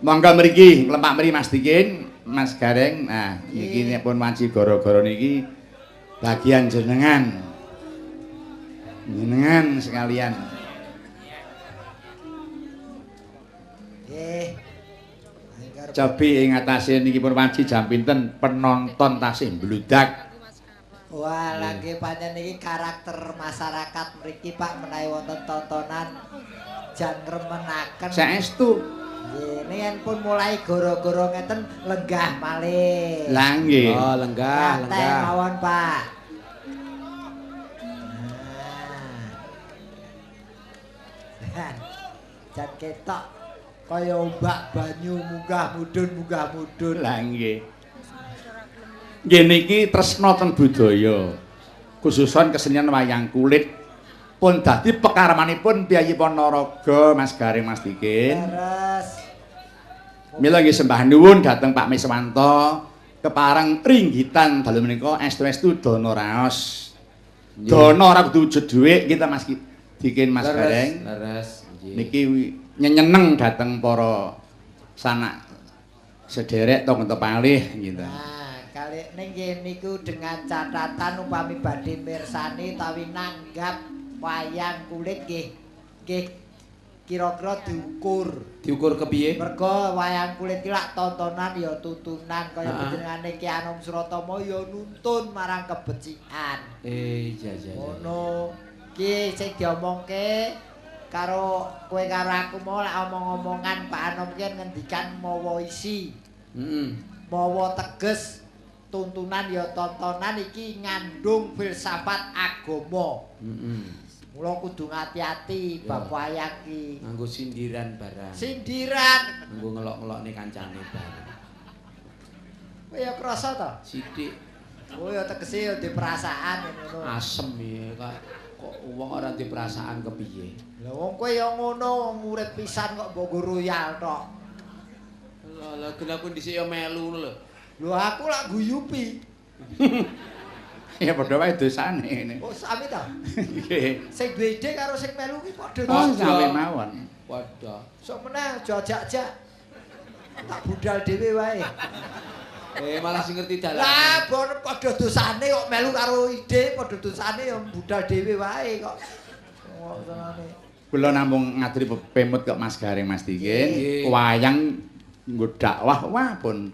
Monggo mriki, nglempak mriki Mas Dikin, Mas Gareng. Nah, niki nek pun wanci gara-gara niki bagian jenengan. Jenengan sekalian. Nggih. Cobi ing atase niki pun wanci jam pinten penonton tasih mbludak. Wah, lha nggih pancen niki karakter masyarakat mriki Pak menawi wonten tontonan jan ngremenaken. Saestu. Nggih, yen pun mulai gara-gara ngeten lenggah malih. Lah nggih. Oh, lenggah, lenggah. Mawon, Pak. Nah. Jan ketok kaya ombak banyu munggah mudhun munggah mudhun. Lah nggih. Nggih niki tresna ten budaya. Khususon kesenian wayang kulit pun dadi pekarmanipun piyayi Ponorogo Mas Gareng Mas Dikin. Leres. Mila nggih sembah nuwun dhateng Pak Miswanto kepareng ringgitan dalu menika estu-estu dana raos. Dana ora kudu wujud dhuwit kita Mas Dikin Mas Gareng. Leres. Niki nyeneneng dhateng para sanak sederek tangga tepalih gitu. Nah, kali ning niku dengan catatan upami badhe mirsani utawi nanggap wayang kulit nggih nggih kira-kira diukur. Diukur kepiye? Mergo wayang kulit ki lak tontonan ya tutunan kaya panjenengane Ki Anom Suratama ya nuntun marang kebecikan. Iya iya. Ngono. Ki sing diomongke karo kowe karo aku mau lek omong-omongan Pak Anom ki ngendikan mawa isi. Heeh. Mawa teges tuntunan ya tontonan iki ngandung filsafat agama. Heeh. Mula kudu ngati-ati bab wayang ki. Nganggo sindiran barang. Sindiran. Nganggo ngelok-ngelokne kancane barang. Kowe ya krasa to? Sithik. Oh ya tegese ya ndek perasaan ngono. Asem ya kok. Kok wong ora duwe perasaan kepiye? Lah wong kowe ya ngono, wong urip pisan kok mbok nggo royal tok. Lah lah gen aku dhisik ya melu ngono lho. Lho aku lak guyupi. Ya padha wae dosane ngene. Oh sami ta? Nggih. Sing duwe ide karo sing melu ki padha. Oh sami mawon. Padha. Sok meneh aja ajak-ajak. Tak budal dhewe wae. Malah sing ngerti dalan. Lah padha dosane kok melu karo ide, padha dosane ya budal dhewe wae kok. Kok senane. Kula namung ngaturi pemut kok Mas Gareng Mas Dikin. Wayang nggo dakwah wah pun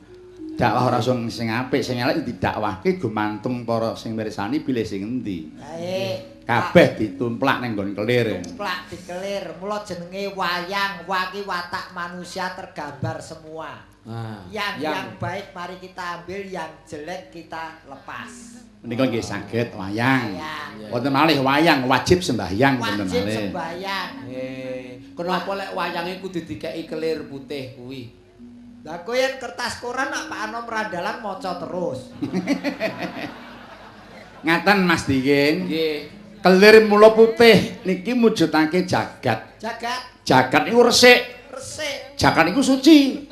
dakwah ora sing apik, sing elek didakwahke gumantung para sing mirsani pilih sing endi. Baik. Kabeh ditumplak ning nggon kelir. Tumplak dikelir. Mula jenenge wayang, waki watak manusia tergambar semua. Nah, yang baik mari kita ambil, yang jelek kita lepas. Menika nggih saged wayang. Wonten malih wayang wajib sembahyang wonten malih. Wajib sembahyang. Kenapa lek wayange kudu dikeki kelir putih kuwi? Lah kowe yen kertas koran nak Pak Anom Randalang maca terus. Ngaten Mas Dikin. Nggih. Kelir mula putih niki mujudake jagat. Jagat. Jagat niku resik. Resik. Jagat niku suci.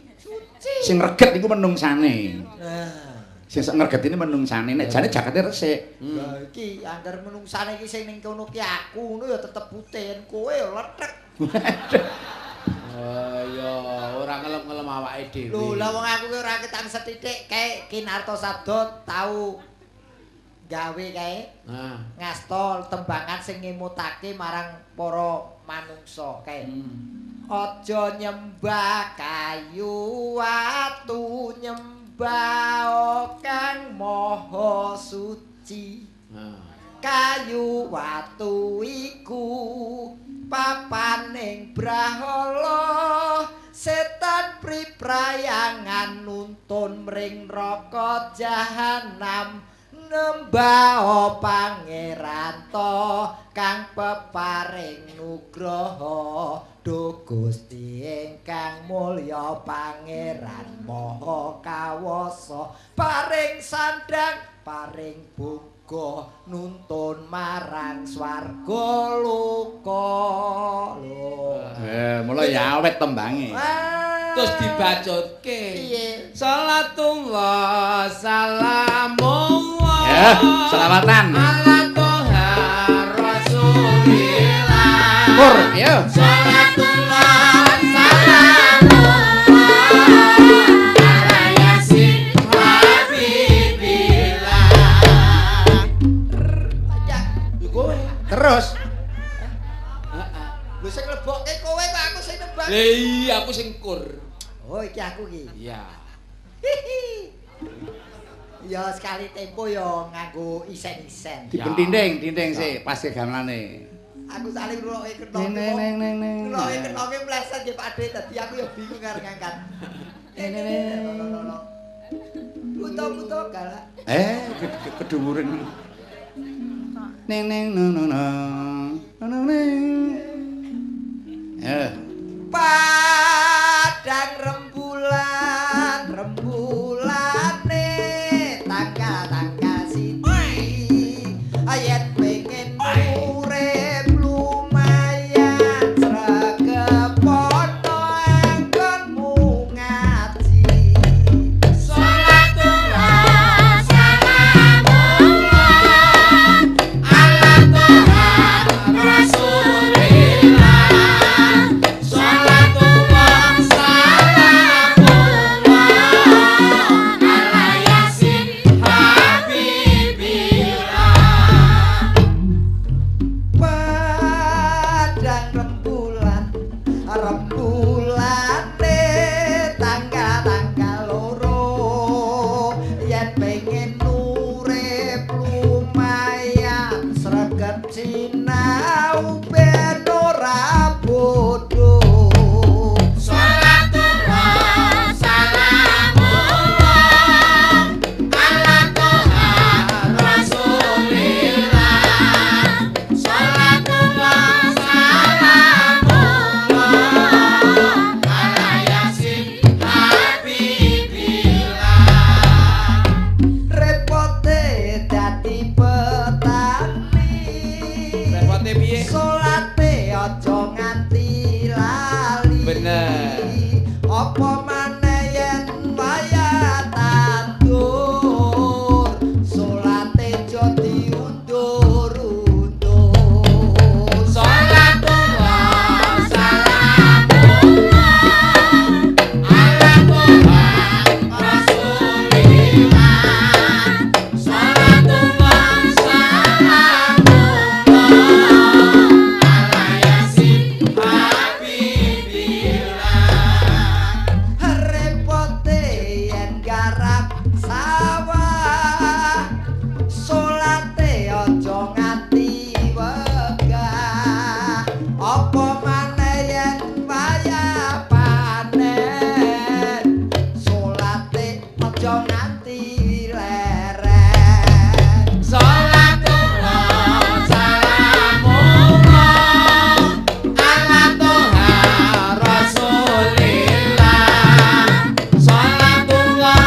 Sing reget niku menungsane. Nah, sing sok ngregetine menungsane nek jane jagate resik. Lah iki angger menungsane iki sing ning kono ki aku ngono ya tetep putih, yen kowe ya lethek. Oh ya ora ngelem-ngelem awake dhewe. Lho lah wong aku ki ora ketang sethithik kae Kinarto Sabdo tau gawe kae. Nah, ngasta tembangan sing ngemutake marang para manungsa kae. Aja nyembah kayu watu, nyembah kang maha suci. Kayu watu iku papaning brahala, setan priprayangan nuntun mring neraka jahanam. Nembah pangeran to kang peparing nugraha, duh Gusti ingkang mulya pangeran maha kawasa, paring sandang paring boga nuntun marang swarga loka. Lho mula ya awet tembange. Terus dibacutke. Piye? Salatullah salamullah. Ya, selawatan. Ala toha rasulillah. Kur, ayo. Salatullah salamullah ya aku sing kur. Oh, iki aku iki. Iya. Ya sekali tempo ya nganggo isen-isen. Dipentinding, tinding sik pas gamelane. Aku saling ngrungokke kenonge. Neng neng neng. Ngrungokke kenonge mleset nggih Pak De, dadi aku ya bingung arep ngangkat. Buta-buta galak. Kedhuwuren. Neng neng no no no. No neng. Padang rembulan, rembulane tanggal-tanggal siti. Yen pengen urip lumayan sregep ana anggonmu ngaji. Salatullah salamullah ala Toha Rasulillah. Salatullah salamullah ala Yasin Habibillah. Padang rembulan, rembulane tanggal-tanggal loro. Yen pengen urip lumayan sregep sinau ben ora bodho. Salatullah salamullah ala Toha Rasulillah. Salatullah salamullah ala Yasin Habibillah. Repote dadi petani. Repote piye? Salate aja nganti lali. Bener. Apa maneh yen wayah tandur, salate aja diundur-undur. Salatullah salamullah ala Toha Rasulillah. Salatullah salamullah ala Yasin Habibillah. Repote yen garap sawah, salate aja nganti wegah. Apa maneh yen wayah panen, salate aja nganti leren. Salatullah salamullah ala Toha Rasulillah. Salatullah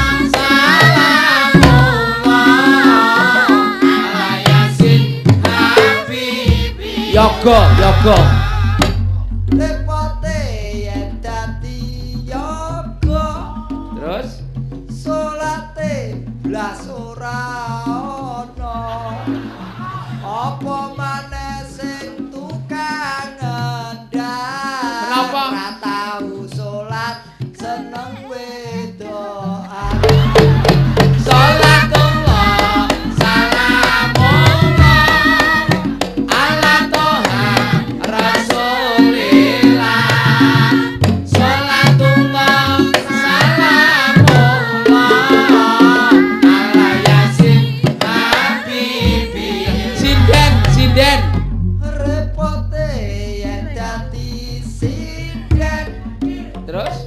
salamullah ala Yasin Habibillah. Yoga, yoga. Repote yen dadi yoga, Terus salate blas ora ana. Apa maneh sing tukang ngendhak, Kenapa? ora tau salat seneng wedokan. Salatullah salamullah ala Toha Rasulillah. Salatullah salamullah ala Yasin Habibillah. Sinden, sinden. Repote yen dadi sinden, Terus?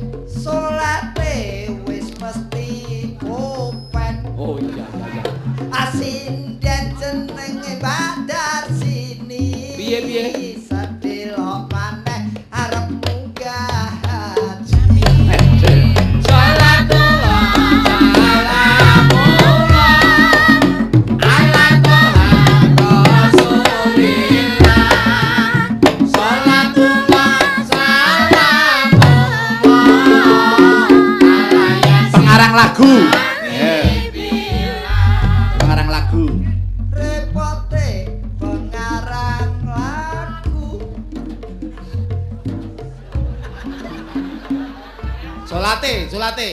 salate wis mesti kopen. Oh iya, iya, iya. Asinden jenenge Badar sini. Piye, piye? Sedelok maneh arep munggah haji. Salatullah salamullah ala Toha Rasulillah. Salatullah salamullah ala Yasin Pengarang lagu. Habibillah. Pengarang lagu. Repote pengarang lagu. Salate, salate.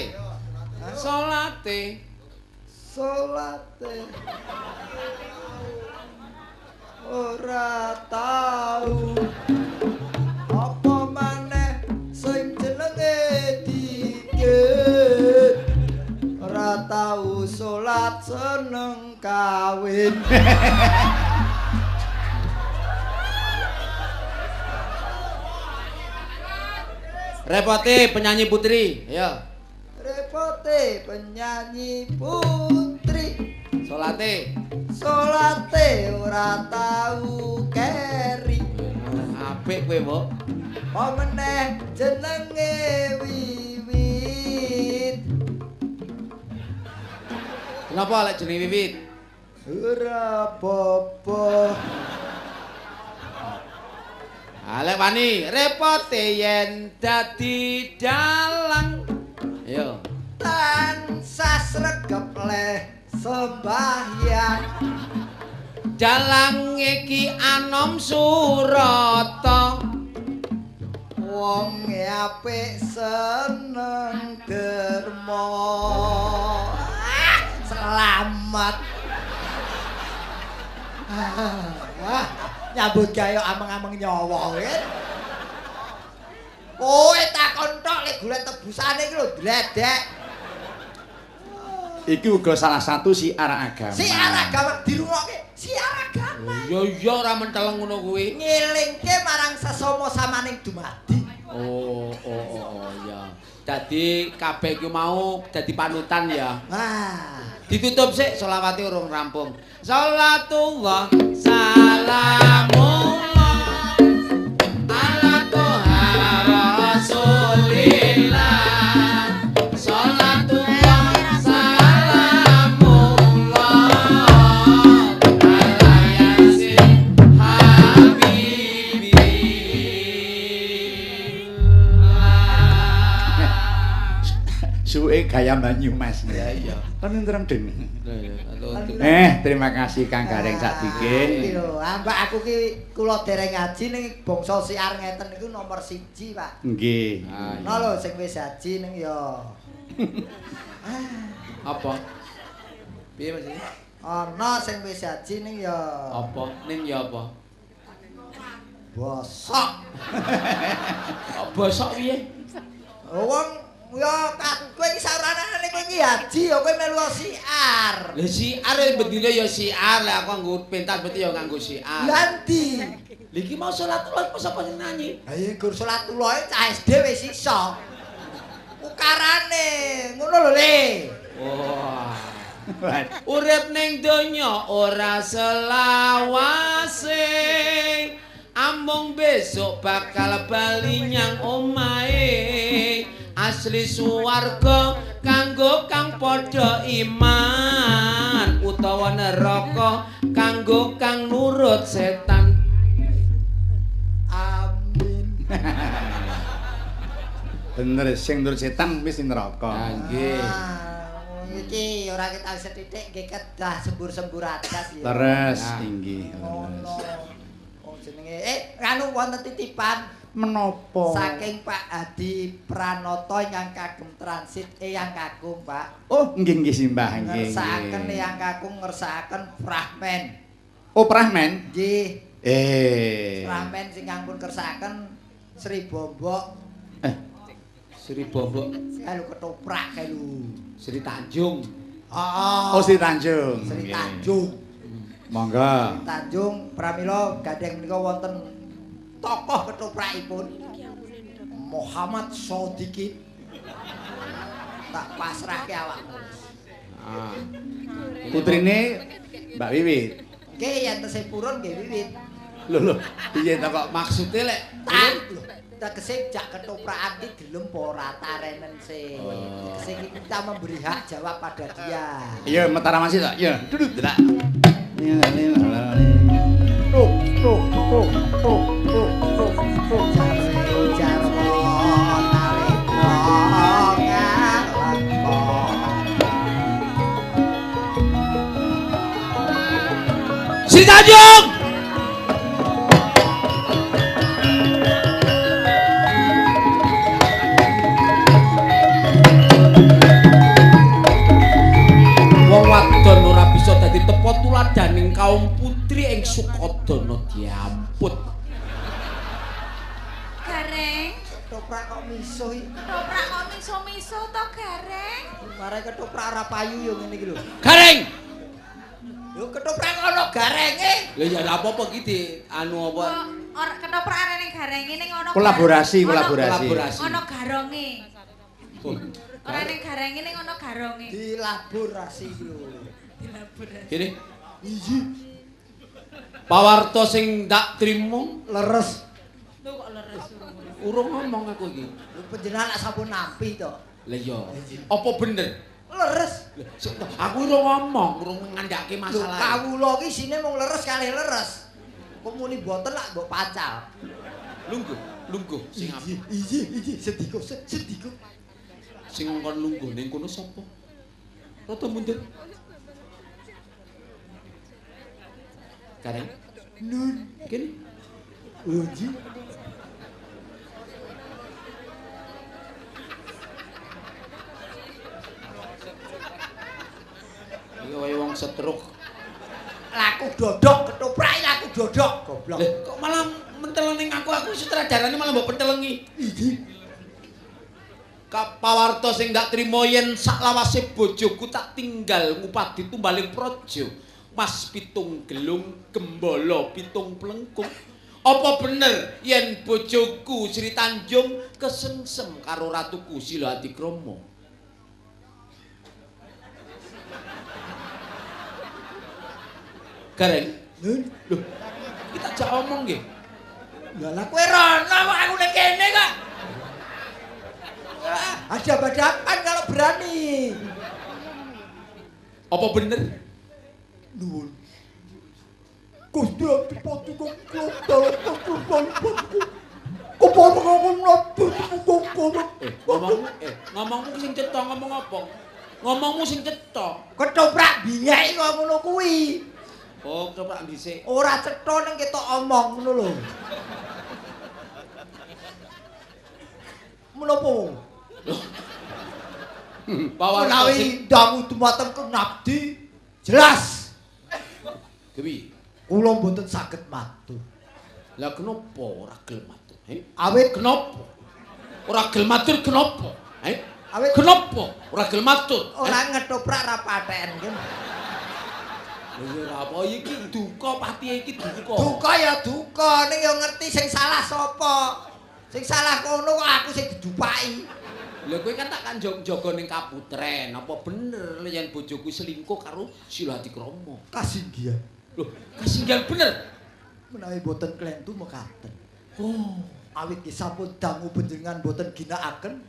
Salate. Salate ora tau. Apa maneh sing jenenge tau salat seneng kawin. Repote penyanyi putri, ayo. Repote penyanyi putri. Salate. Salate ora tau keri. Apik kowe, Mbok. Apa meneh jenenge Wiwit. Kenapa lek jenenge Wiwit? Ora apa-apa. Lek wani repote yen dadi dalang. Ayo. Tansah sregep leh sembahyang. Dalang iki anom surata. Wong apik seneng derma. Selamat. Nyambut gawe ameng-ameng nyawa kan. Kowe takon tok lek golek tebusane iki lho dledek. Iki uga salah satu siar agama. Siar agama dirungokke, siar agama. Ya iya ora menteleng ngono kuwi. Ngelingke marang sesama samaning dumadi. Oh ya. Dadi kabeh iki mau dadi panutan ya. Wah. Ditutup sik selawate urung rampung. Salatullah salamullah ala toha rasulillah. Salatullah salamullah ala yasin habibi. Suwe gaya Banyumas. Ya iya. Tentrem deng. Terima kasih Kang Gareng Sadikin. Iki lho, ambak aku ki kula dereng ngaji ning bangsa siar ngeten niku nomor 1, Pak. Nggih. Ana lho sing wis haji ning ya. Apa? Piye Mas? Ana sing wis haji ning ya. Apa? Ning ya apa? Bosok. Bosok piye? Wong ya kowe iki saranane kowe iki haji ya kowe melu siar. Lah siar bendina ya siar, lah aku nganggo pentas berarti ya nganggo siar. Lah ndi? Lha iki mau salatullah sapa sing nyanyi? Ha iya gur salatullah cah SD wis iso. Ukarane ngono lho Le. Wah. Urip ning donya ora selawase. Amung besok bakal bali nyang omahe. Asli suwarga kanggo kang padha iman utawa neraka kanggo kang nurut setan. Amin. Bener sing nurut setan wis neraka. Ha nggih. Iki ora ketak sethithik nggih kedah sembur-sembur adas ya. Leres inggih leres. Wong jenenge anu wonten titipan menapa saking Pak Hadi Pranoto ingkang kagem transit eyang kakung Pak. Oh nggih nggih simbah nggih. Ngersakaken eyang kakung ngersakaken Prahmen. Oh Prahmen? Nggih. Prahmen sing pun kersakaken Sri Bombok. Sri Bombok. Kae lho ketoprak kae lho. Sri Tanjung. Heeh. Oh Sri Tanjung. Sri Tanjung. Monggo. Sri Tanjung pramila gandeng menika wonten tokoh ketoprakipun Muhammad Sodikin. Tak pasrahke awakmu. Ah. Putrine Mbak Wiwit. Nggih yen tesih purun nggih Wiwit. Lho lho, piye to kok maksude lek tak lho, tegese jak ketoprakan ki gelem apa ora tarenen sih. Tegese kita memberi hak jawab pada dia. Iya, Mataram masih tak? Iya, duduk tak. Tuk tuk tuk tuk tuk tuk tuk. Jarwo nalika ngalapa. Sri Tanjung. Wong wadon ora bisa dadi tepa tuladaning kaum putri ing Sukodana diamput. Gareng, ketoprak kok misuh iki. Ketoprak kok miso-miso to, Gareng? Mare ketoprak ora payu yo ngene iki lho. Gareng. Lho ketoprak ana garenge. Lha ya ora apa-apa iki di anu apa? Ora ketoprak arene garenge ning ana kolaborasi, kolaborasi. Ana garonge. Ora ning garenge ning ana garonge. Dilaborasi iki lho. Dilaborasi. Kene. Iya. Pawarto sing tak trimo leres. Lho kok leres? Urung ngomong aku iki. Lho panjenengan lak sampun nampi to. Lah iya. Apa bener? Leres. Aku urung ngomong, urung ngandhake masalah. Lho kawula iki isine mung leres kalih leres. Kok muni mboten lak mbok pacal. Lungguh, lungguh sing apik. Iya, iya, sediko, sediko. Sing ngongkon lungguh ning kono sapa? Rada mundur. Gareng. Nun. Kene. Uji. Iki kaya wong stroke. Laku dodok ketoprak laku dodok goblok. Lah kok malah menteleng ning aku, aku sutradarane malah mbok pentelengi. Iki. Kapawarta sing ndak trimo yen saklawase bojoku tak tinggal ngupadi tumbaling praja. Mas pitung gelung gembala pitung plengkung. Apa bener yen bojoku Sri Tanjung kesengsem karo ratuku Sila Adikrama? Gareng. Lho, kita jak omong nggih. Lah lah kowe rono kok aku ning kene kok. Hadap-hadapan kalau berani. Apa bener? Nuwun. Gusti Adipati kok dalem Ngomongmu sing cetha ngomong apa? Ngomongmu sing cetha. Ketoprak bingek kok ngono kuwi. Oh, ketoprak dhisik. Ora cetha ning ketok omong ngono lho. Menapa? Menawi dangu dumateng Kang Abdi jelas. Kewi, kula mboten saged matur. Lah kenapa ora gelem matur? He? Awit kenapa? Ora gelem matur kenapa? He? Awit kenapa ora gelem matur? Ora ngetoprak ra patheken ki. Lha ya ora apa iki duka pati iki duka. Duka ya duka, ning ya ngerti sing salah sapa. Sing salah kono kok aku sing didupaki. Lha kowe kan tak kan jaga ning kaputren, apa bener yen bojoku selingkuh karo Sila Adikrama? Kasinggihan. Lho, kasinggihan bener. Menawi boten klentu mekaten. Oh, awit ki sampun dangu panjenengan boten ginakaken.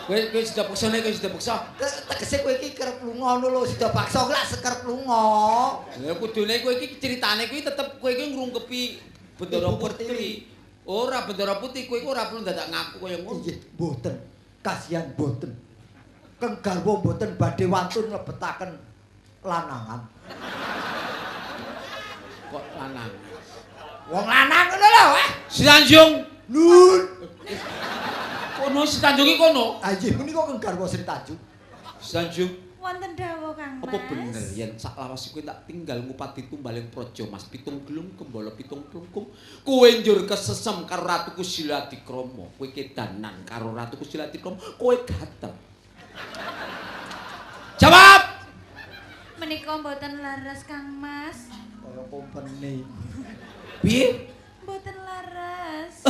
Kowe kowe sida paksane, kowe sida paksa. Tegese kowe iki kerep lunga ngono lho, sida paksa lak sekerep lunga. Lah kudune kowe iki critane kuwi tetep kowe iki ngrungkepi Bendara Putri. Ora Bendara Putih kowe iku ora perlu dadak ngaku kaya ngono. Nggih, mboten. Kasihan mboten. Keng garwa mboten badhe wantun nglebetaken lanangan. Kok lanang? Wong lanang ngono lho, eh. Si Tanjung. Nun. Kono Si Tanjung iki kono. Ah nggih, menika keng garwa Sri Tanjung. Si Tanjung. Wonten dawuh Kang Mas. Apa bener yen saklawas kowe tak tinggal ngupadi tumbaling praja Mas pitung gelung gembala pitung plengkung kowe njur kesesem karo Ratuku Sila Adikrama, kowe kedanan karo Ratuku Sila Adikrama, kowe gatel. Jawab. Menika mboten leres Kang Mas. Kaya kompene. Piye? Mboten leres.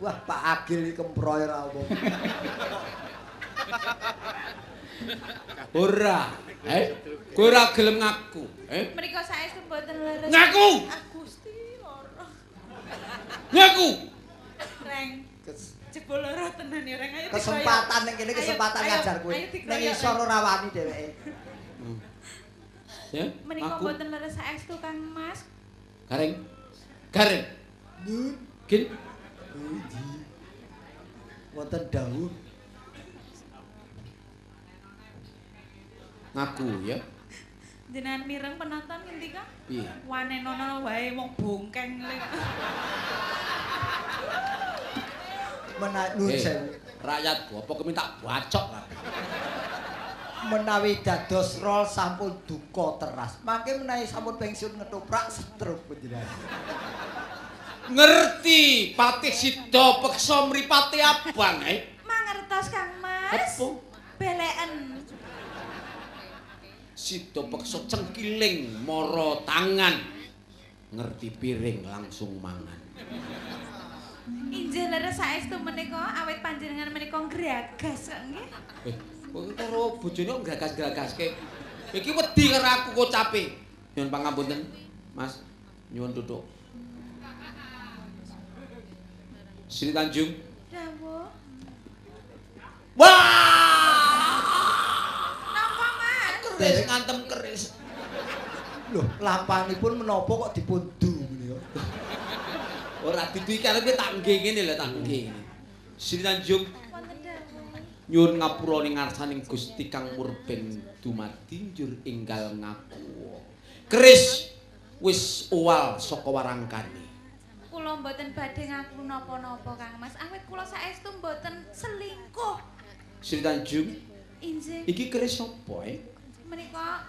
Wah, Pak Agil iki kemproy ra apa. Ora. Eh, kowe ora gelem ngaku, eh? Menika saestu mboten leres. Ngaku. Ah Gusti lara. Ngaku. Reng. Jebul lara tenan ya Reng. Ayo kesempatan ning kene kesempatan ngajar kowe. Ning isor ora wani dheweke. Ya, menika mboten leres saestu Kang Mas. Gareng. Gareng. Nun. Gin. Wonten dawuh. Ngaku ya. Jenengan mireng penonton ngendika? Piye? Wanenono wae wong bongkeng le. Menak nuwun sewu. Rakyatku apa keminta bacok kabeh. Menawi dados rol sampun duka teras. Mangke menawi sampun pensiun ngetoprak stroke panjenengan. Ngerti Patih Sida peksa mripate abang eh? Mangertos Kang Mas. Apa? Beleken. Sida peksa cengkiling mara tangan. Ngerti piring langsung mangan. Injih leres saestu menika awit panjenengan menika ngragas kok nggih. Kowe karo bojone kok gragas-gragaske. Iki wedi karo aku kocape. Nyuwun pangapunten, Mas. Nyuwun tutuk. Sri Tanjung. Dawuh. Wah! Napa, Mas? Keris ngantem keris. Loh, lampanipun menapa kok dipun du menika? Ora diduwi karepe tak nggih ngene lho, tak nggih. Sri Tanjung Wonten dawuh. Nyuwun ngapura ning ngarsaning Gusti Kang Murbeng dumadi njur enggal ngaku. Keris wis owal saka warangkane. Kula mboten badhe ngaku napa-napa Kang Mas. Awit kula saestu mboten selingkuh. Sri Tanjung, Injih. iki keris sapa eh? Menika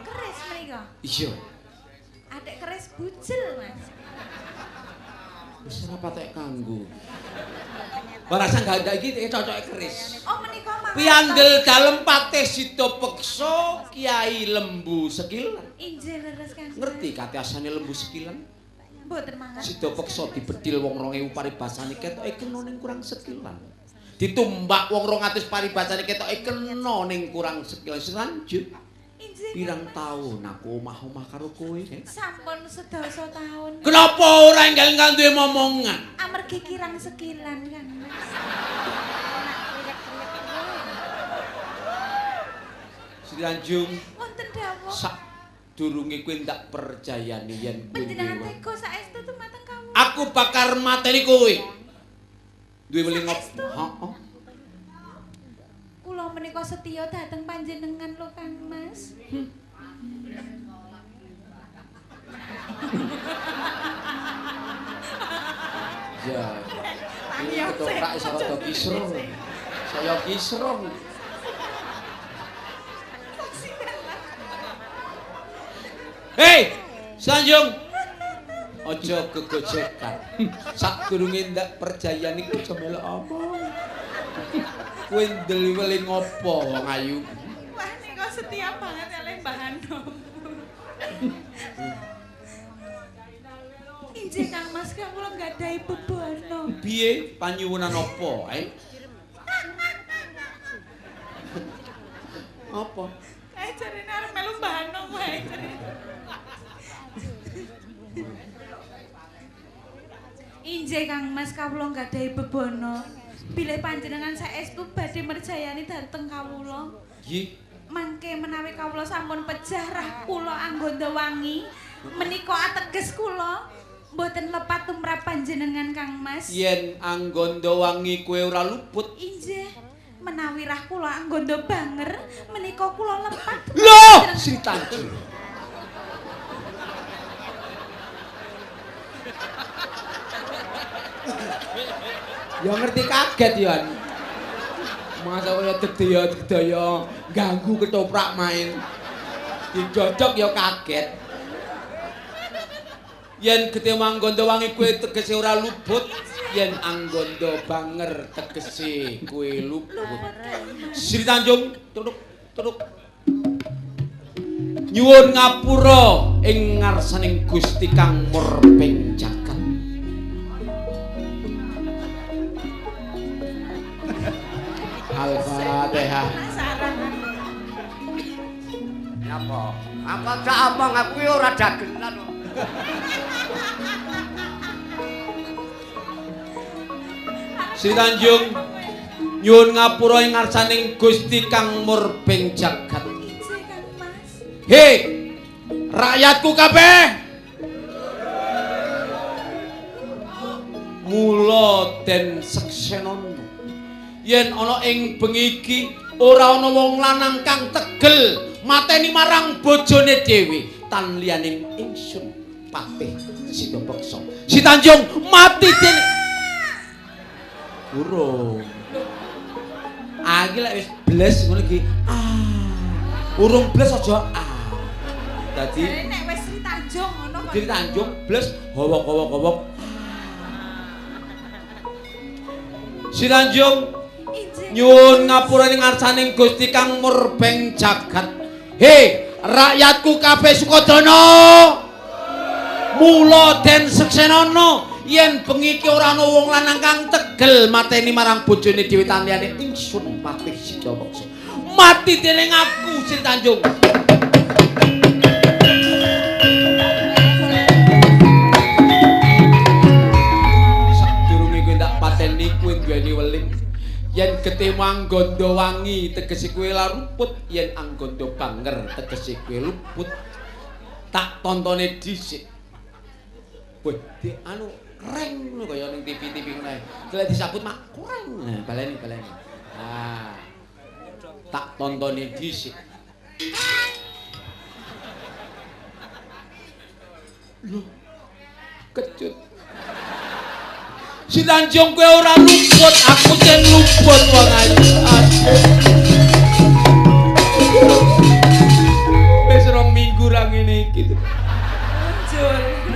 keris menika. Iya. Adik keris bujel, Mas. Wis ora patek kanggo. Barasa gak iki cocoke keris. Oh menika mangertos. Piandel dalem Patih Sida Peksa Kiai Lembu Sekilan. Injih leres Kang. Ngerti katiasane Lembu Sekilan? Mboten mangertos. Sida Peksa dibedhil wong 2000 paribasane ketoke kena ning kurang sekilan. Ditumbak wong 200 paribasane ketoke kena ning kurang sekilan. Lanjut. Injih. Pirang taun aku omah-omah karo kowe? Sampun sedasa taun. Kenapa ora enggal-enggal duwe momongan? Amargi kirang sekilan Kang Mas. Sri Tanjung, Wonten dawuh. sak durunge kowe ndak percayani yen kowe Panjenengan duwe. tega saestu dumateng kawula. Aku bakar mateni kowe. Duwe weling Saestu? Heeh. Kula menika setya dhateng panjenengan lho Kang Mas. Ya. Iki ketoprak iso rada kisruh. Saya kisruh. Hei, Sanjung. Aja gegojekan. Sadurunge ndak percayani iku aja melok omong. Kowe ndeliweli ngopo wong ayu? Wah nika setia banget eleh Mbah Anom. Injih Kang Mas, kula nggadahi bebana. Piye panyuwunan apa, eh? Apa? Kae jarene arep melu Mbah Anom wae jarene. Injih Kang Mas, kawula nggadahi bebana. Bilih panjenengan saestu badhe merjayani dhateng kawula. Nggih. Mangke menawi kawula sampun pejah rah kula angganda wangi, menika ateges kula mboten lepat tumrap panjenengan Kang Mas. Yen angganda wangi kowe ora luput. Injih, menawi rah kula angganda banger, menika kula lepat. Loh, Sri Tanjung. Ya ngerti kaget ya. Masa kaya degdaya-degdaya ganggu ketoprak main. Didodok ya kaget. Yen getih angganda wangi kowe tegese ora luput, yen angganda banger tegese kowe luput. Sri Tanjung, tutuk tutuk. Nyuwun ngapura ing ngarsaning Gusti Kang Murbeng jagat. Al-Fatihah. Napa? Apa gak omong aku ki ora dagelan kok. Sri Tanjung, nyuwun ngapura ing ngarsaning Gusti Kang Murbeng jagat. Injih Kang Mas. Hei, rakyatku kabeh. Mula den seksenono yen ana ing bengi iki ora ana wong lanang kang tegel mateni marang bojone dhewe tan liyaning ingsun Patih Sida Peksa. Si Tanjung mati dene. Urung. Ah iki lek wis bles ngono iki. Ah. Urung bles aja ah. Dadi nek wis Sri Tanjung ngono kok. Sri Tanjung bles howok-howok-howok. Sri Tanjung nyuwun ngapura ing ngarsaning Gusti Kang murbeng jagat. He, rakyatku kabeh Sukodana. Mula den seksenana yen bengi iki ora ana wong lanang kang tegel mateni marang bojone dhewe tanliyane ingsun mati sida moksa. Mati dening aku Sri Tanjung. Sadurunge kowe ndak pateni kowe duweni weling. Yen getihmu angganda wangi tegese kowe luput, yen angganda banger tegese kowe luput. Tak tontone dhisik. Weh, di anu kreng ngono kaya ning TV-TV ngono ae. Lek disabut mak kurang. Nah, baleni. Ah. Tak tontone dhisik. Loh. Kecut. Si Tanjung kowe ora luput, aku sing luput wong ayu. Aduh. Wis 2 minggu ra ngene iki. Muncul.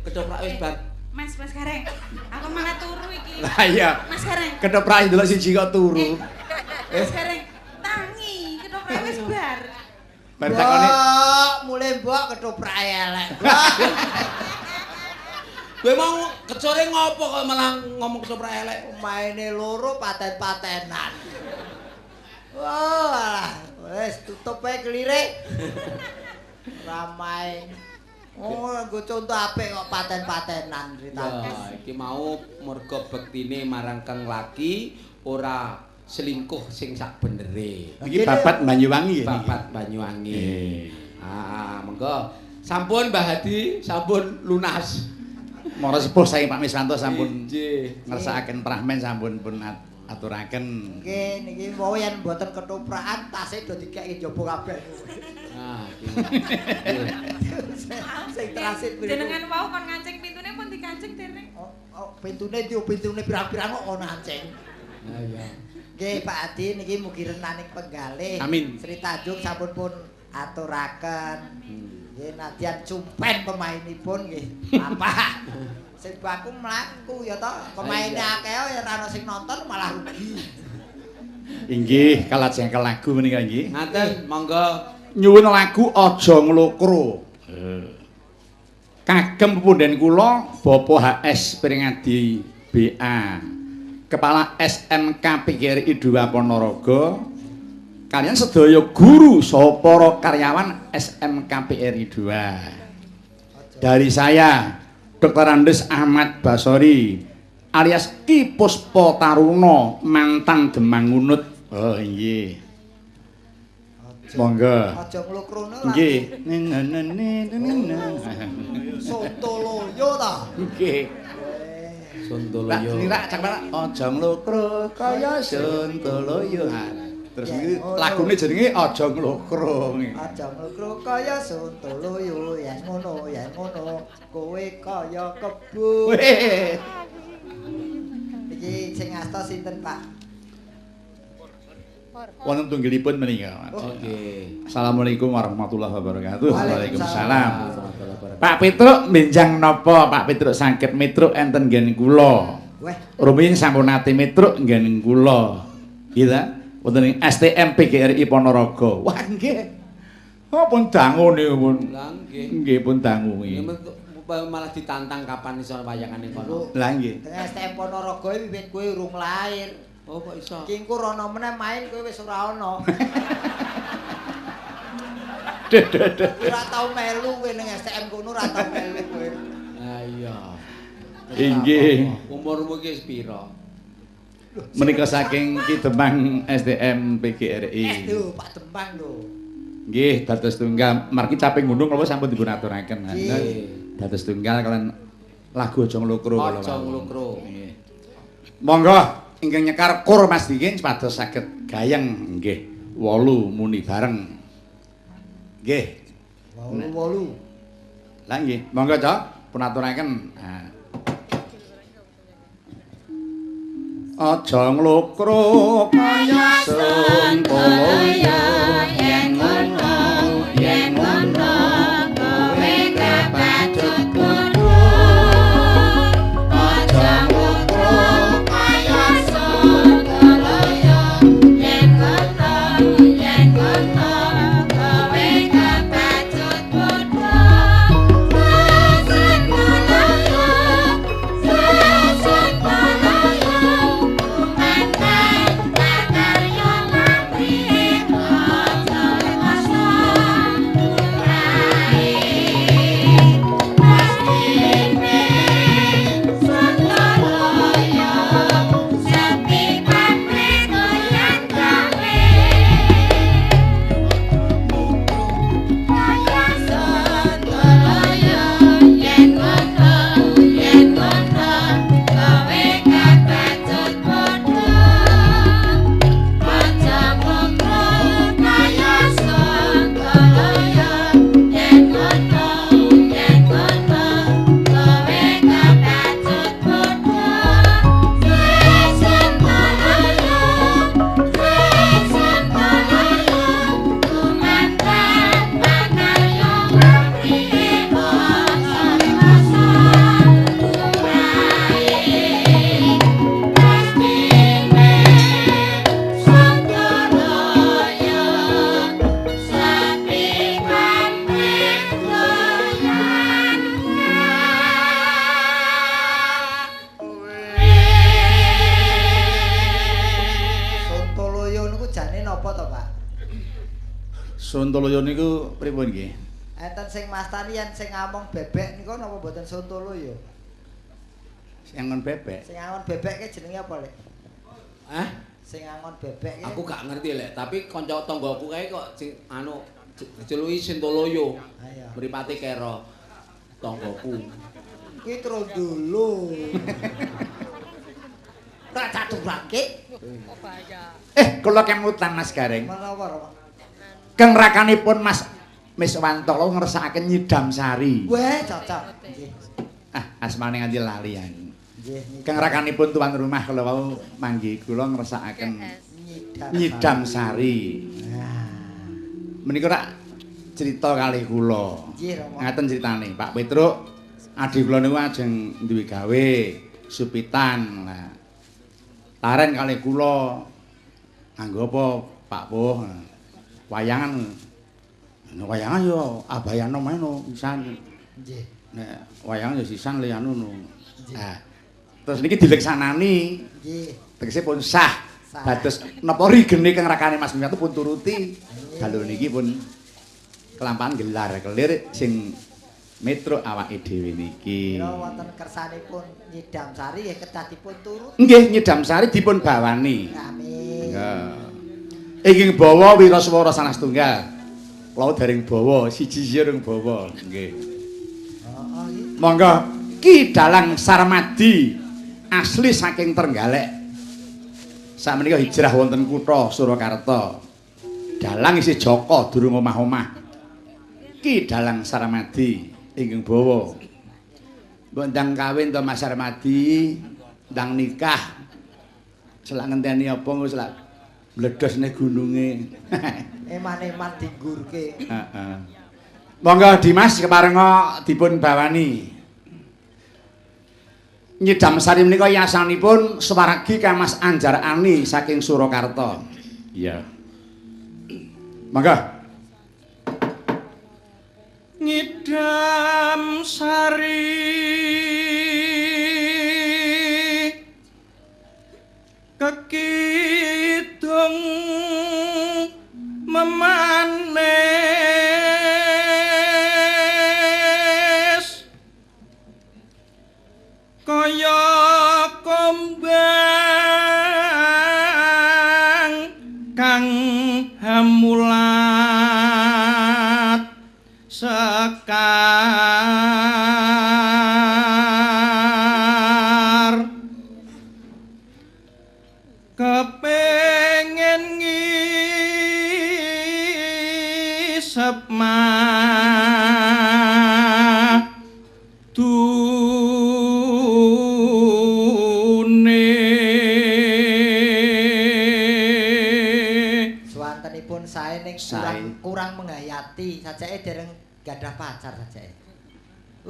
Ketoprak wis bar. Mas Gareng. Aku malah turu iki. Lah iya. Mas Gareng. Ketoprak ndelok siji kok turu. Mas Gareng, tangi, ketoprak wis bar. Bar takone, mulai mbok ketoprak elek. Kowe mau kecore ngopo kok malah ngomong ketoprak elek? Maine loro paten-patenan. Wah, wis tutup ae kelire. Ramai. Oh, nggo contoh apik kok paten-patenan critane. Ya, iki mau mergo bektine marang kang laki ora selingkuh sing sak benere. Iki babat Banyuwangi ya. Babat Banyuwangi. Ah, monggo. Sampun Mbah Hadi, sampun lunas. Mara sepuh saking Pak Miswanto sampun ngersakaken prahmen sampun pun aturaken. Nggih, niki wau yen mboten ketoprakan tase do dikeki njaba kabeh. Ah, iki. Sing transit jenengan wau kon ngancing pintune pun dikancing dereng. Oh, pintune ndi pintune pirang-pirang kok kon ngancing. Ha iya. Nggih Pak Adi niki mugi renaning penggalih. Amin. Sri Tanjung sampun pun aturaken. Nggih nadyan cumpen pemainipun nggih. Bapak. Sing baku mlaku ya to, pemaine akeh ya ora ana sing nonton malah rugi. Inggih, kalajengken lagu menika nggih. Ngaten, monggo. Nyuwun lagu Aja Nglokro. Kagem pepunden kula Bapak HS Pringadi BA, Kepala SMK PGRI 2 Ponorogo, kalian sedaya guru saha para karyawan SMK PRI 2. Dari saya Dr. Andes Ahmad Basori alias Ki Puspa Taruna mantan Demang Ngunut. Oh inggih. Monggo. Aja nglokrono lah. Nggih. Sontoloyo ta. Nggih. Sontoloyo. Lah rak cak aja nglokro kaya Sontoloyo. Terus iki lagune jenenge Aja Nglokro. Aja nglokro kaya Sontoloyo, yen ngono, yen ngono, kowe kaya kebo. Iki sing asta sinten, Pak? Wonten tunggilipun menika. Nggih. Assalamualaikum warahmatullahi wabarakatuh. Waalaikumsalam. Pak Petruk benjang napa Pak Petruk saged mitruk enten nggen kula. Rumiyin sampun nate mitruk nggen kula. Nggih ta? Wonten ing STM PGRI Ponorogo. Wah nggih. Oh pun dangu niku pun. Lah nggih. Nggih pun dangu nggih. Malah ditantang kapan iso wayangane kono. Lah nggih. Teng STM Ponorogo wiwit kowe urung lair. Oh kok iso? Ki engko rono meneh main kowe wis ora ana. Ora tau melu kowe ning STM kono ora tau melu kowe. Lah iya. Inggih. Umurmu iki wis pira? Menika saking Ki Demang STM PGRI. Lho Pak Demang lho. Nggih, dados tunggal margi caping gunung napa sampun dipun aturaken. Dados tunggal kalian lagu Aja Nglokro kala wau. Aja Nglokro. Nggih. Monggo ingkang nyekar kur Mas Dikin supados saged gayeng nggih 8 muni bareng. Nggih. 8. Lah nggih, monggo Cok, pun aturaken. Nah. Aja nglokro kaya Sontoloyo yen ngono yen ngono kowe kebacut kudu. Aja nglokro kaya Sontoloyo yen ngono yen ngono kowe kebacut kudu. Sontoloyo Sontoloyo Sontoloyo niku pripun nggih? Enten sing mastani yen sing ngamong bebek niku napa mboten Sontoloyo? Sing angon bebek. Sing angon bebek ki jenenge apa, Lek? Hah? Sing angon bebek ki. Aku gak ngerti, Lek, tapi kanca tanggaku kae kok sing anu diceluki Sintoloyo. Ayo. Mripate kera tanggaku. Kuwi trondolo. Tak caturake. Kula kemutan Mas Gareng. Menapa, Rama? Keng rakanipun Mas Miswanto kula ngersakaken nyidam sari. Weh, cocok. Nggih. Ah, asmane nganti lali aku. Nggih. Keng rakanipun tuan rumah kula wau manggi kula ngersakaken nyidam sari. Nah. Menika rak cerita kalih kula. Nggih, Rama. Ngaten critane, Pak Petruk, adhi kula niku ajeng duwe gawe supitan. Lah. Taren kalih kula nganggo apa, Pak Puh? Wayangan. Nek wayangan yo abayana meno pisan. Nggih. Nek wayangan yo sisan li anu no. Nah, terus niki dileksanani. Nggih. Tegese pun sah. Dados napa rigene kang rakane Mas Miyanto pun turuti. Dalu niki pun kelampahan gelar kelir sing metro awake dhewe niki. Kira wonten kersanipun nyidam sari nggih kedah dipun turuti. Nggih, nyidam sari dipun bawani. Amin. Nggih. Ingkang bawa wiraswara salah setunggal. Kula dereng bawa, siji-siji rung bawa. Nggih. Heeh iki. Monggo Ki Dalang Sarmadi asli saking Trenggalek. Sakmenika hijrah wonten kutha Surakarta. Dalang isih jaka durung omah-omah. Ki Dalang Sarmadi ingkang bawa. Mbok ndang kawin to Mas Sarmadi, ndang nikah. Selak ngenteni apa engko selak mledos ning gununge. Eman-eman dinggurke. Heeh. Monggo Dimas keparenga dipun bawani. Nyidam sari menika yasanipun swargi Kang Mas Anjar Ani saking Surakarta. Iya. Monggo. Nyidam sari kekidung memanis kaya kombang kang hamulat sekar kepengin ngisep madune. Kurang menghayati, sajake dereng gadah pacar sajake.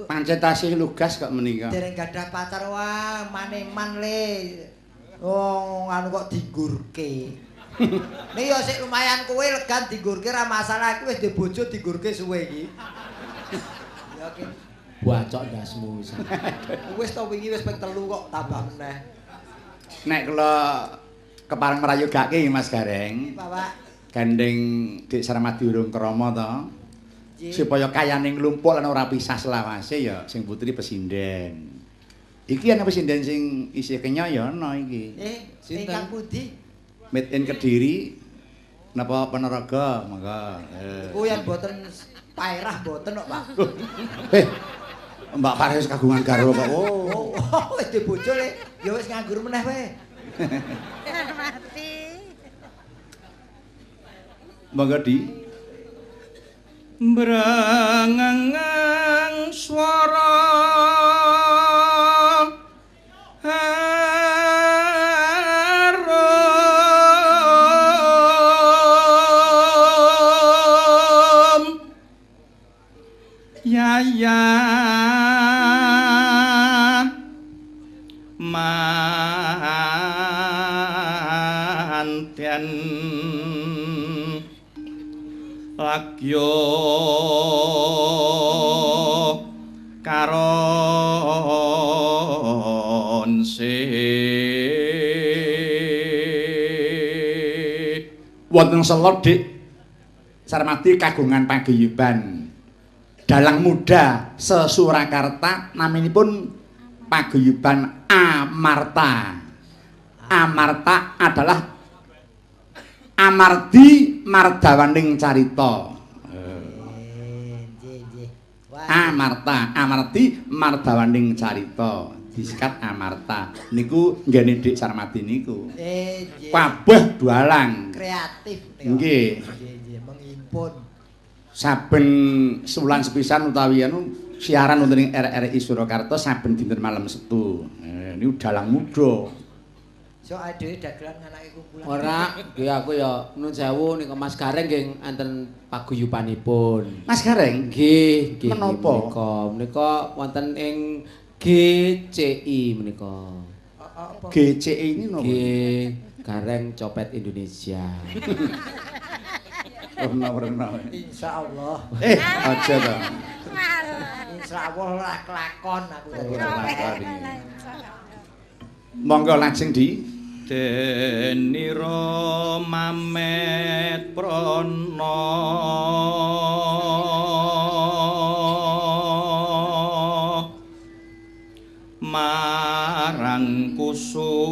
Pancen tasih lugas kok menika. Dereng gadah pacar wah maneman le. Oh, anu kok dinggurke. Nih ya sik lumayan kowe legan dinggurke ra masalah, iki wis duwe bojo dinggurke suwe iki. Ya ki. Bacok ndasmu wisan. Wis to wingi wis ping 3 kok tambah meneh. Nek kula kepareng mrayogake Mas Gareng. Bapak. Gandeng Dik Sarmadi urung krama to. Supaya kayane nglumpuk lan ora pisah selawase ya sing putri pesinden. Iki ana pesinden sing isih kenya ya ana iki. Sinten? Ingkang pundi? Made in Kediri napa Ponorogo monggo. Iku yen boten paerah boten kok, Pak. Mbak Farah wis kagungan garwa kok. Oh, wis duwe bojo le, ya wis nganggur meneh wae. Mati. Monggo di. Brengeng swara harum ya ya manten lagyo karon se wonten selo Dik Sarmadi kagungan paguyuban dalang muda se-Surakarta naminipun paguyuban Amarta. Amarta adalah amardi mardawaning carita. Amarta, amardi mardawaning carita. Disikat Amarta. Niku nggene Dik Sarmadi niku. Kabeh dalang. Kreatif niku. Nggih. Nggih, menghimpun. Saben sewulan sepisan utawi anu siaran wonten ing RRI Surakarta saben dinten malam Setu. Niku dalang muda. Sok dhewe dagelan nganake kumpulan. Ora, nggih aku ya nuwun sewu nika Mas Gareng nggih enten paguyubanipun. Mas Gareng? Nggih, nggih. Menapa? Menika wonten ing GCI menika. GCI ini napa? Nggih, Gareng Copet Indonesia. Werna-werna. Insyaallah. Aja to. Insyaallah ora kelakon aku dadi. Monggo lajeng di denira mamet prana marang kusumayu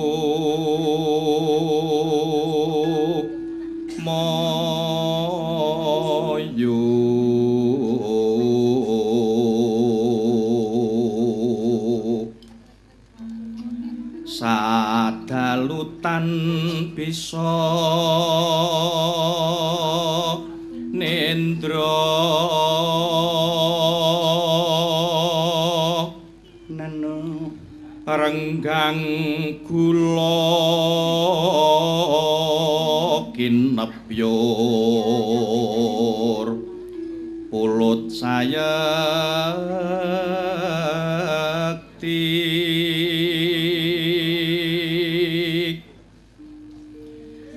sadalutan bisa nendra nanu renggang gula kinepyur pulut sayekti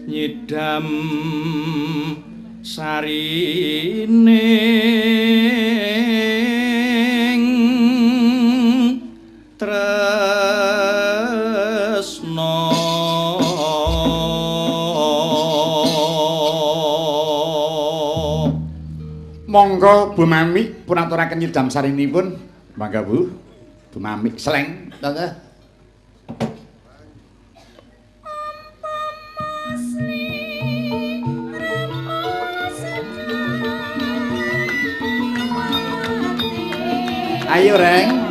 nyidam sarine tresna. Monggo Bu Mami pun aturaken nyidam sarinipun. Mangga Bu. Bu Mami seleng monggo. Ayo Reng.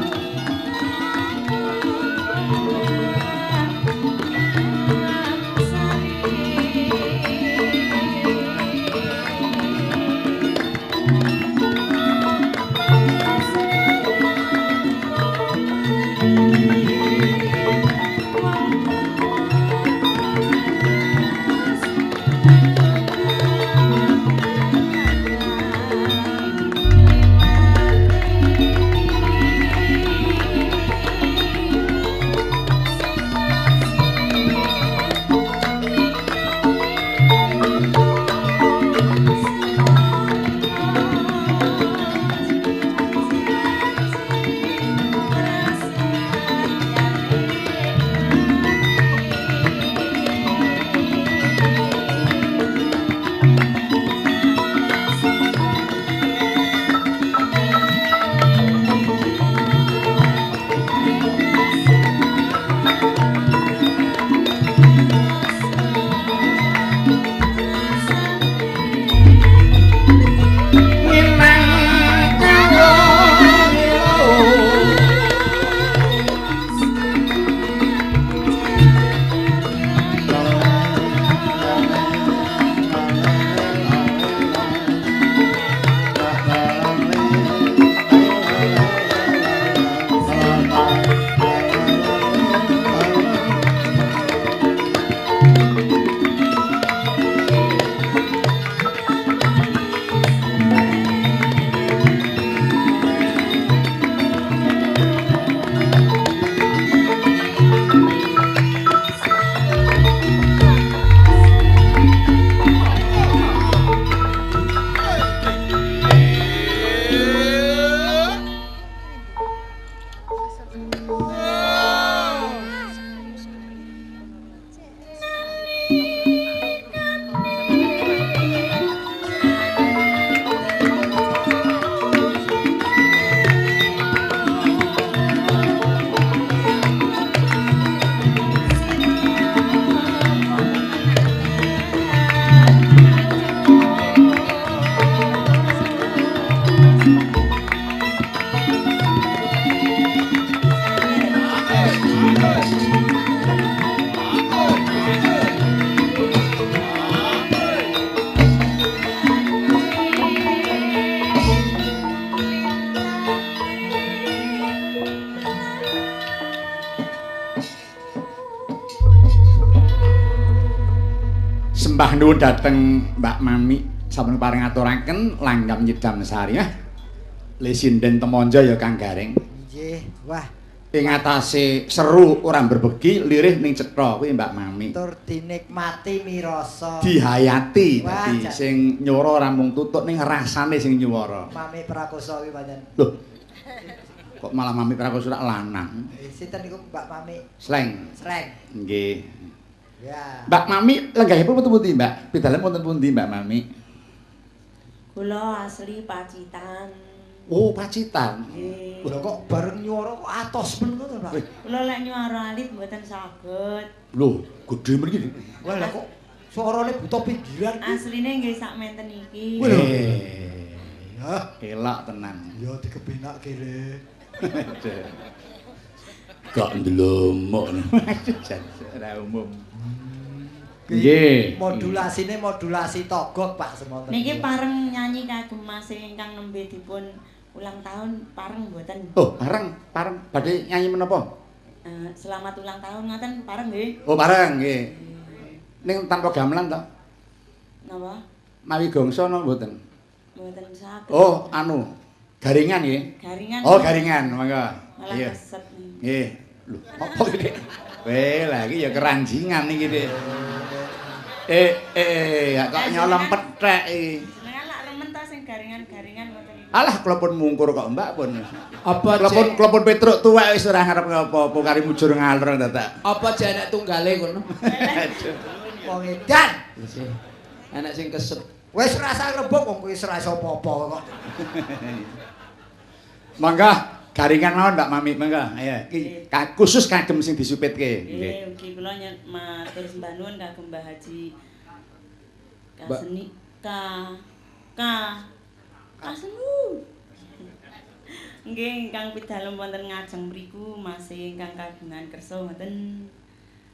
Sembah nuwun dhateng Mbak Mami sampun paring aturaken langgam nyidam sari. Le sinden temonjo ya Kang Gareng. Nggih, wah. Ing atase seru ora berbegi lirih ning cetha kuwi Mbak Mami. Tur dinikmati mirasa. Dihayati dadi sing nyuwara ora mung tutuk ning rasane sing nyuwara. Mami Prakoso kuwi pancen. Lho. Kok malah Mami Prakoso rak lanang? Sinten niku Mbak Mami? Sleng. Sleng. Nggih. Ya. Mbak Mami lenggahipun wonten pundi, Mbak? Pidalem wonten pundi, Mbak Mami? Kula asli Pacitan. Oh, Pacitan. Nggih. Lho kok bareng nyuwara kok atos men ngono, Pak? Kula lek nyuwara alit mboten saged. Lho, gedhe mriki. Wah, lha kok suarane buta pinggiran. Asline nggih sak menten iki. Lho. Hah, elok tenan. Ya dikepenakke le. Gak ndelomok. Ora umum. Nggih. Modulasine modulasi togok Pak semonten. Niki pareng nyanyi kagem Mas ingkang nembe dipun ulang tahun pareng mboten? Oh, pareng, pareng. Badhe nyanyi menapa? Selamat ulang tahun ngoten pareng nggih. Oh, pareng nggih. Ning tanpa gamelan to? Napa? Mawi gongso napa mboten? Mboten saged. Oh, anu. Garingan nggih. Garingan. Oh, garingan, monggo. Malah keset. Nggih. Lho, apa iki? Weh, lah iki ya keranjingan iki, Dik. Ya kok nyolong pethek iki. Jenengan lak remen ta sing garingan-garingan ngoten iki. Alah, kula pun mungkur kok, Mbak pun. Apa kula pun Petruk tuwek wis ora ngarep apa-apa kari mujur ngalor dadak. Apa jek enek tunggale ngono? Wong edan. Enek sing keset. Wis rasa rembug wong kuwi wis ora iso apa-apa kok. Monggo garingan mawon Mbak Mami, monggo. Ayo iki khusus kagem sing disupitke. Nggih, ugi kula matur sembah nuwun kagem Mbah Haji Kaseni K K Kasenu. Nggih, ingkang pidalem wonten ngajeng mriku masih ingkang kagungan kersa ngoten.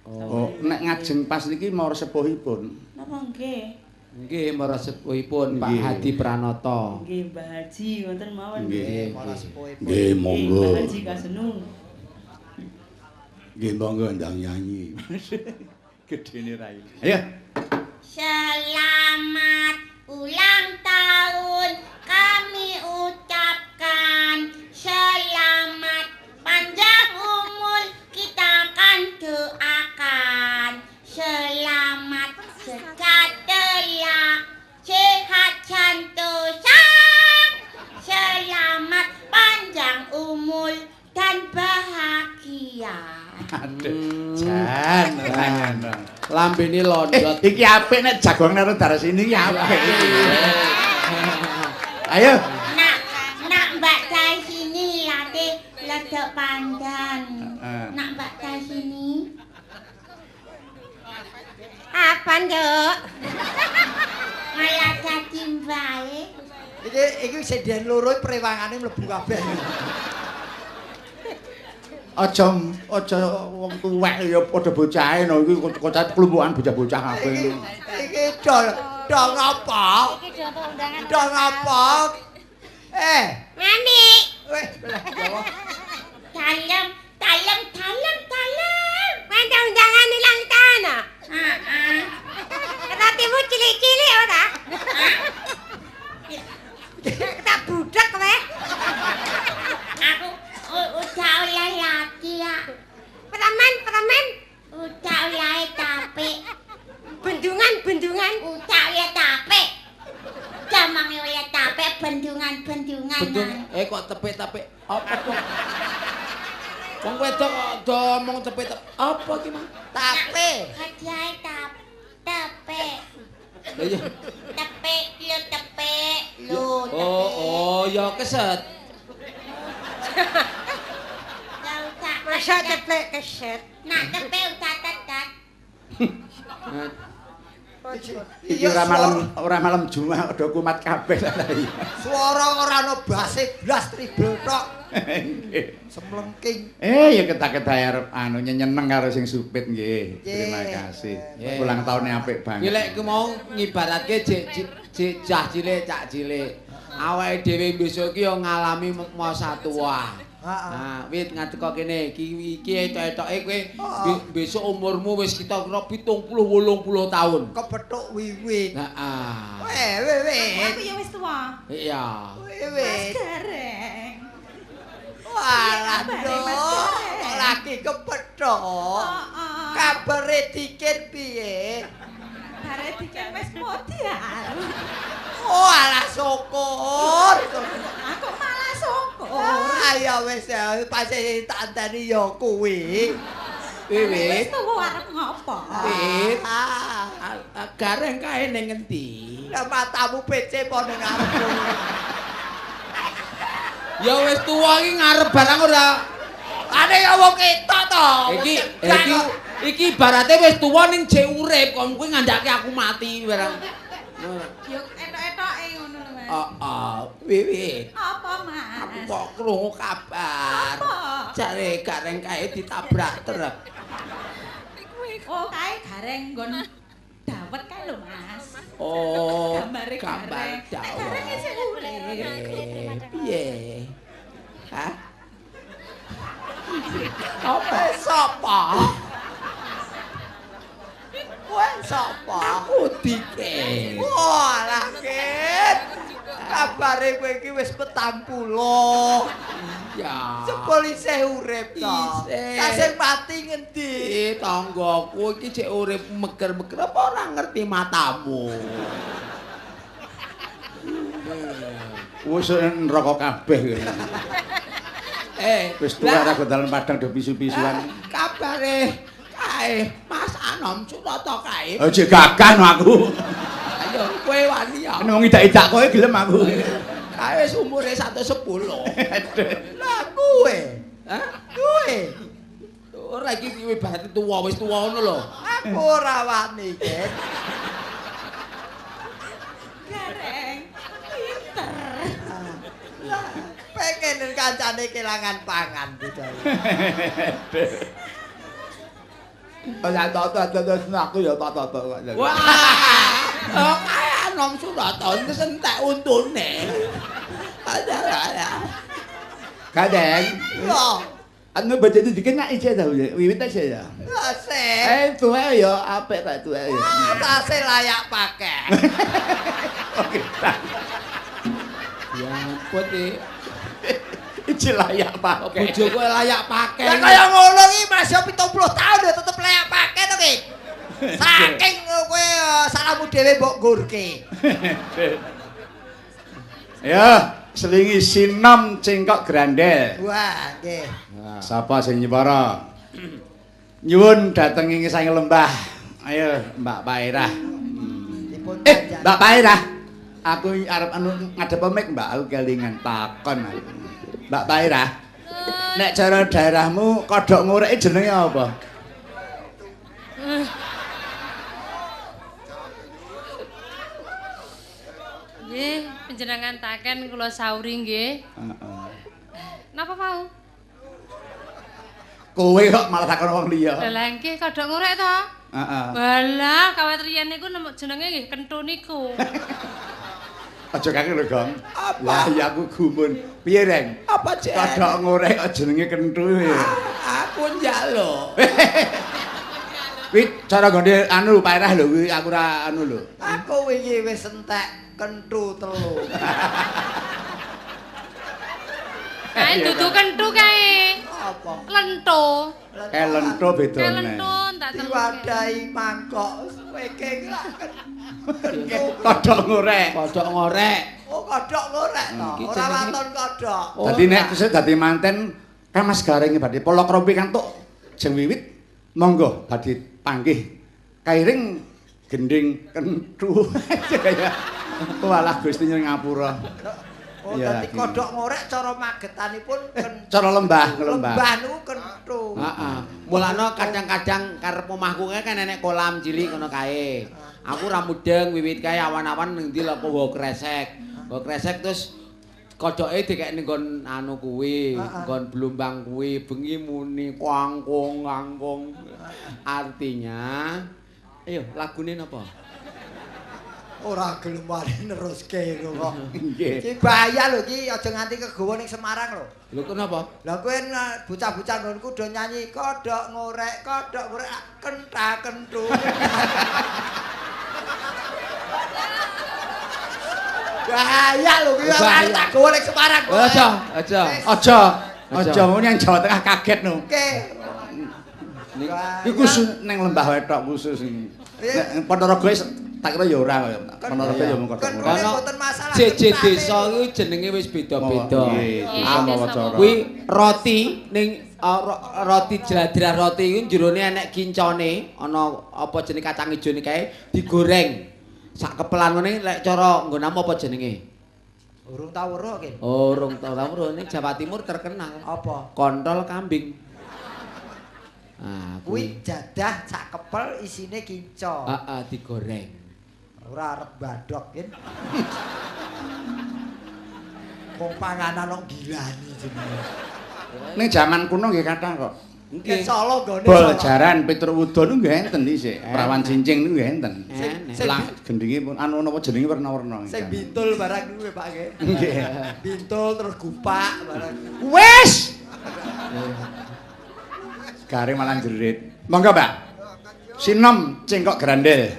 Oh, nek ngajeng pas niki mara sepuhipun. Napa nggih? Nggih, mara sepuhipun Pak Hadi Pranoto. Nggih, Mbah Haji ngoten mawon. Nggih, mara sepuhipun. Nggih, monggo. Mbah Haji Kasenu. Nggih, monggo ndang nyanyi. Gedene rai. Ayo. Selamat ulang tahun kami ucapkan. Selamat panjang umur kita akan doakan. Selamat sejahtera, sehat sentosa. Selamat panjang umur dan bahagia. Aduh, jan ora. Lambene londot. Iki apik nek jagongan karo Darsini iki apik. Ayo. Nak, nak Mbak Darsini late ledok pandan. Nak Mbak Darsini. Apa, Nduk? Malah dadi mbae. Iki iki sedian loro prewangane mlebu kabeh. Aja aja wong tuwek ya padha bocahe no iki kocah klumpukan bocah-bocah kabeh. Iki dol dong apa? Iki dong undangan. Dong apa? Mami. Weh, belah Jawa. Dalem, dalem, dalem, dalem. Mantap undangan ulang tahun. Heeh. Ratimu cilik-cilik ora? Tak budak kowe. Aku udah oleh lagi ya. Preman, preman. Udah oleh tape. Bendungan, bendungan. Udah oleh tape. Jamang oleh tape, bendungan, bendungan. Bendung, kok tepe-tepe apa kok? Wong wedok kok do omong tepe-tepe. Apa iki, Mang? Tape. Hadiah tape. Lah iya. Tepe, lo tepe, lo tepe. Oh, oh, ya keset. Masa tepe keset? Nak tepe udah tetet. Iki ora malam Jumat udah kumat kabeh lah iki. Swara ora ono base blas tribel tok. Semlengking. Ya ketak-ketak arep anu nyeneng karo sing supit nggih. Terima kasih. Ulang tahunnya apik banget. Iki lek ku mau ngibaratke jek cah cilik cak cilik. Awake dhewe besok iki yo ngalami masa tua. Nah, wit ngadeka kene iki iki etok-etoke kowe besok umurmu wis kira-kira 70 80 tahun. Kepethuk wiwit. Heeh. Weh, wiwit. Aku ya wis tuwa. Iya. Wiwit. Mas Gareng. Walah, kok lagi kepethuk. Kabare Dikin piye? Kabare Dikin wis modal. Oh, alah syukur. Aku malah syukur. Ah, ya wis pasti tak anteni ya kuwi. Wiwit. Wis tuwa arep ngopo? Wit. Gareng kae ning ngendi? Lah matamu PC apa ning ngarepmu? Ya wis tuwa iki ngarep barang ora. Ane ya wong ketok to. Iki iki iki ibarate wis tuwa ning jek urip, kok kuwi ngandhake aku mati barang. Ya etok-etoke ngono lho, Mas. Heeh, Wiwit. Apa, Mas? Aku kok krungu kabar. Apa? Jare Gareng kae ditabrak truk. Oh, kae Gareng nggon dawet kae lho, Mas. Oh, gambare gambar Gareng. Nek Gareng isih urip. Piye? Hah? Apa sapa? Kowe sapa? Aku Dikin. Walah, Kin. Kabare kowe iki wis 40. Iya. Jebul isih urip to. Isih. Sing mati ngendi? Tanggaku iki jek urip meger-meger apa ora ngerti matamu. Wis neraka kabeh kowe. Wis tuwa ora dalan padang do pisu-pisuan. Kabare kae Mas Anom Surata kae. Oh, jek gagah no aku. Ayo kowe wani ya. Nek wong idak-idak kowe gelem aku. Kae wis umure 110. Lah kowe. Hah? Kowe. Ora iki ibarate tuwa wis tuwa ngono lho. Aku ora wani, Ken. Gareng. Pinter. Pengen kancane kelangan pangan budaya. Ora tok aku ya tok tok. Wah. Oh, kae Anom Surata wis entek untune. Ada. Kadang. Lho. Anu bojone Dikin nak isih ta wiwit isih ya. Lah sih. Tuwek ya apik ta tuwek ya. Tasih layak pakai. Oke. Ya ampun iki. Iki layak pakai. Bojoku layak pakai. Lah kaya ngono iki Mas yo 70 tahun ya tetep layak pakai to ki. Saking kowe salahmu dhewe mbok nggurke. Ya, selingi sinom cengkok grandel. Wah, nggih. Sapa sing nyepara? Nyuwun dhateng ing saking lembah. Ayo, Mbak Pairah. Mbak Pairah. Aku arep anu ngadep mic, Mbak, aku kelingan takon. Mbak Pairah. Nek cara daerahmu kodhok ngureke jenenge apa? Nggih, panjenengan taken kula sauri nggih. Heeh. Napa mau? Kowe kok malah takon wong liya. Lah nggih kodhok ngurek to? Heeh. Walah, kawit riyen niku jenenge nggih kentu niku. Aja kake lho, Gong. Lah ya aku gumun. Piye, Reng? Apa jek? Kodhok ngurek kok jenenge kentu ya. Aku njaluk. Kuwi cara nggone anu Pairah lho kuwi aku ora anu lho. Aku wingi wis entek kentu telu. Kae dudu kentu kae. Apa? Lento. Kae lento bedone. Kae lento tak telu. Diwadahi mangkok kowe iki lak kentu. Kodhok ngorek. Kodhok ngorek. Oh, kodhok ngorek to. Ora waton kodhok. Dadi nek wis dadi manten kan Mas Gareng badhe palakrami kantuk jeng wiwit monggo badhe panggih kairing gending kentu. Walah Gusti nyuwun ngapura. Oh, dadi kodhok ngorek cara magetanipun kentu. Cara lembah, lembah. Lembah niku kentu. Heeh. Mulane kadang-kadang karep omahku kae kan enek kolam cilik ngono kae. Aku ora mudeng wiwit kae awan-awan ning ndi lha apa kresek. Nggo kresek terus kodhoke dikek ning nggon anu kuwi, nggon blumbang kuwi bengi muni kangkung kangkung. Artinya ayo lagune napa? Ora gelem wani neruske lho kok. Nggih. Iki bahaya lho iki aja nganti kegawa ning Semarang lho. Lho kenapa? Lah kowe bocah-bocah nggonku do nyanyi kodhok ngorek kentha kentu. Bahaya lho kuwi ora tak gawa ning Semarang. Aja, aja. Aja. Aja ngono yang Jawa Tengah kaget no. Oke. Iki khusus ning lembah wetok khusus iki. Nek Ponorogo tak kira ya ora kaya. Ponorogo ya mung kodhok ngorek. Kono mboten masalah. JJ desa kuwi jenenge wis beda-beda. Kuwi roti ning roti jladrah roti kuwi jerone enek kincone, ana apa jenenge kacang ijone kae digoreng. Sak kepelan ngene lek cara nggonamu apa jenenge? Urung tau weruh ki. Oh, urung tau weruh ning Jawa Timur terkenal. Apa? Kontol kambing. Ah, kuwi jadah sak kepel isine kinco. Heeh, digoreng. Ora arep badhok yen. Wong panganan kok gilani jenenge. Ning jaman kuno nggih kathah kok. Nggih. Solo nggone. Bol jaran Petruk Wudo niku nggih enten dhisik. Prawan cincing niku nggih enten. Lah gendinge pun anu napa jenenge werna-werna. Sing bintul barang niku Pak nggih. Nggih. Bintul terus gupak barang. Wis. Garing malah jerit. Monggo, Mbak. Sinom cengkok grandel.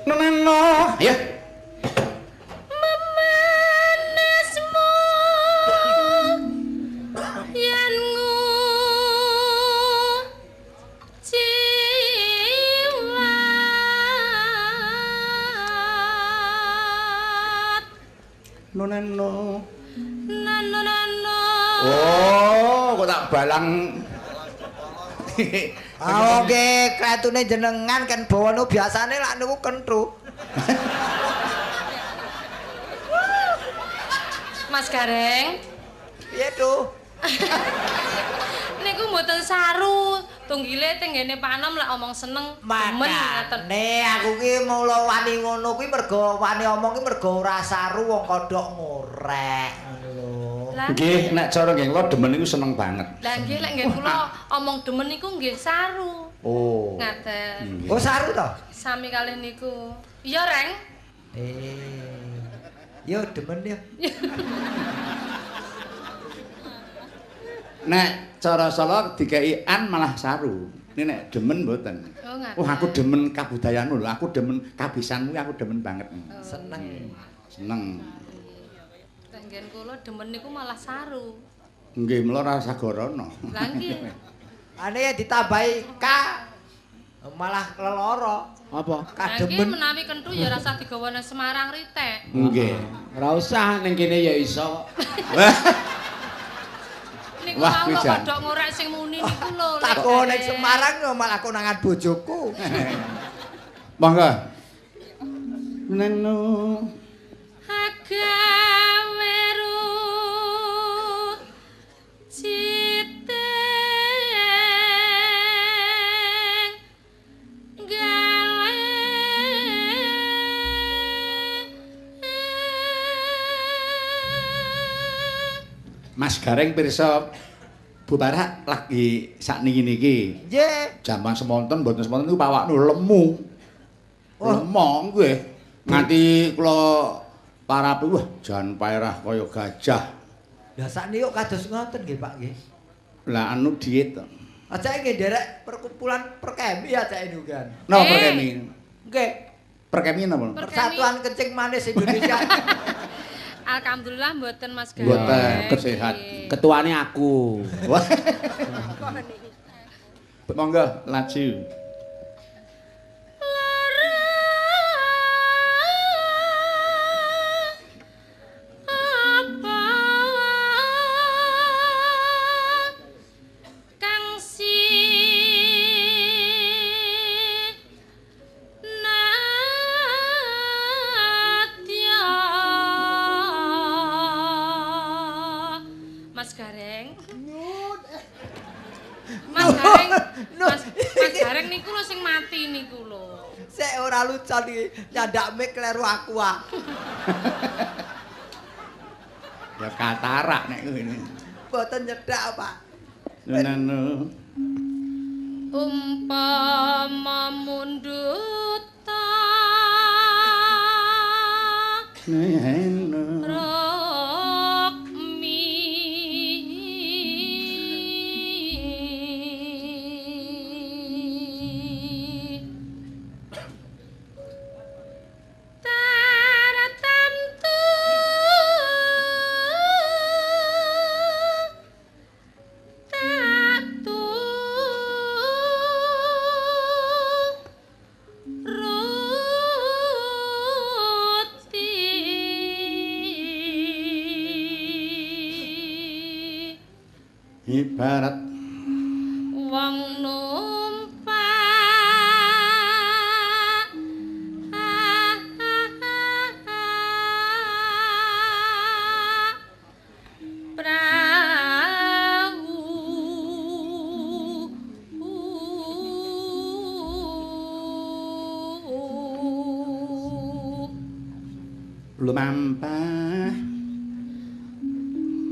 Neno. Ayo. Memanesmu yen nguciwat. Neno. Nano nano. Oh, kok tak balang. Ah oke, kretune jenengan kan bawa biasane lak niku kenthu. Mas Gareng. Piye to? Niku mboten saru, tunggile tenggene panom lak omong seneng demen ngaten. Makane aku ki mula wani ngono kuwi mergo wani omong ki mergo ora saru wong kodhok ngorek ngono lho. Nggih, nek cara nggih kula demen niku seneng banget. Lah nggih lek nggih kula omong demen niku nggih saru. Oh. Ngaten. Oh saru to? Sami kalih niku. Iya, Reng. Yo demen yo. Nek cara Solo dikei an malah saru. Ini nek demen mboten. Oh, oh aku demen kabudayanmu lho, aku demen kabisanmu, aku demen banget. Oh. Seneng. Seneng. Tenggen kula demen niku malah saru. Nggih, mula ora sagorono. Lah nggih. Ane ditambahi K malah leloro. Apa? Kademen menawi kentu ya rasa digawa nang Semarang ritek. Nggih. Ora usah ning kene ya iso. Niku wau kok kodhok ngorek sing muni niku lho. Tak kowe ning Semarang yo malah konangan bojoku. Monggo. Neno. Agawe citing gawe Mas Gareng pirsa Bu Barak lagi sakniki niki. Nggih. Jaman semonten mboten semonten niku pawaknu lemu. Lemo nggih. Nganti kula parapi wah jan paerah kaya gajah. Lah sakniki kok kados ngoten nggih Pak nggih. Lah anu diet to. Ajake nggih nderek perkumpulan Perkemi ajake niku kan. Napa Perkemi? Nggih. Perkemi napa? Persatuan Kencing Manis Indonesia. Alhamdulillah mboten Mas Gareng. Mboten, sehat. Ketuane aku. Monggo laju. Nyandak mik kleru aku ah. Ya katarak nek ngene. Mboten nyedak, Pak. Nanu. Umpama mundhut Rukmi tartamtu tatu ruti Ibarat wong numpak prahu lumampah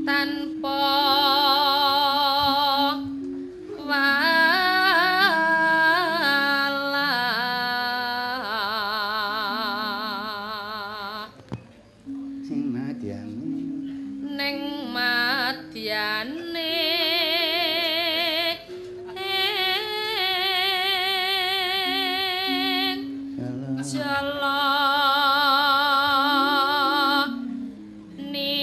tanpa wala sing madyane ning madyane jala nidi.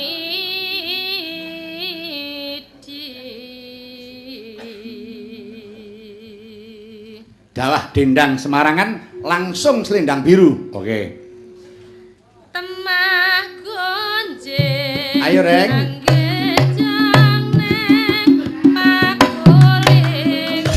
Dawah dendang Semarangan langsung selendang biru. Oke. Temah gonjing. Ayo, Reng. Anggejang neng pakulingan.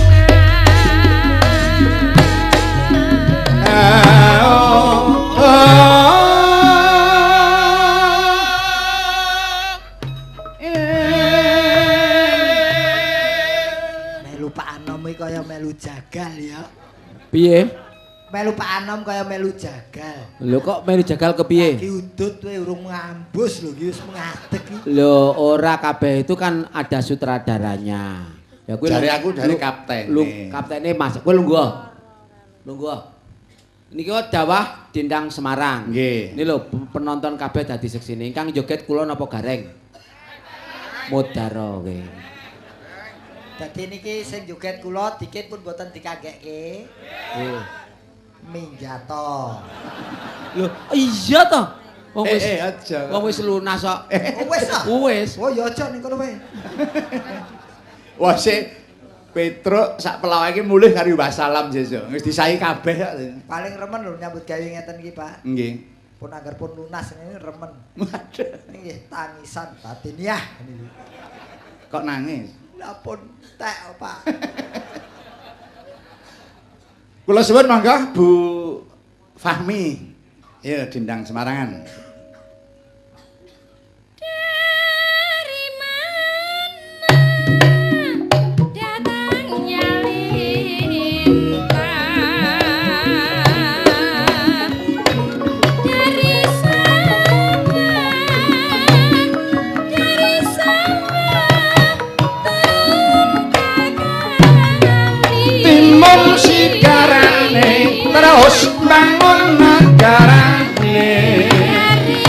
Melu Pak Anom iki kaya melu jagal ya. Piye? Melu Pak Anom kaya melu jagal. Lho kok melu jagal kepiye? Lagi udut kowe urung ngambus lho iki wis ngadeg iki. Lho ora kabeh itu kan ada sutradaranya. Ya kuwi Jare aku dari kaptene. Lu kaptene Mas, kowe lungguh. Lungguh. Niki kok dawah dendang Semarang. Nggih. Ini lho penonton kabeh dadi seksine. Ingkang joget kula napa Gareng? Mudaro nggih. Dadi niki sing joget kula dikit pun mboten dikagekke. Nggih. Minggato. Lho, iya toh. Wong wis Aja. Wong wis lunas kok. Oh wis ta? Wis. Oh ya aja ning kono wae. Wah sik Petruk sak pelawake iki mulih karo Mbah Salam sesuk. Wis disahi kabeh kok. Paling remen lho nyambut gawe ngeten iki, Pak. Nggih. Pun angger pun lunas ini remen. Waduh. Nggih tangisan batiniah niki. Kok nangis? Lah pun tek, Pak. Kula suwun monggo Bu Fahmi. Ya dendang Semarangan. Dari mana datangnya lintah? Dari sana, dari sana turun ke kami. Timun sigarane terus bangun negarane. Dari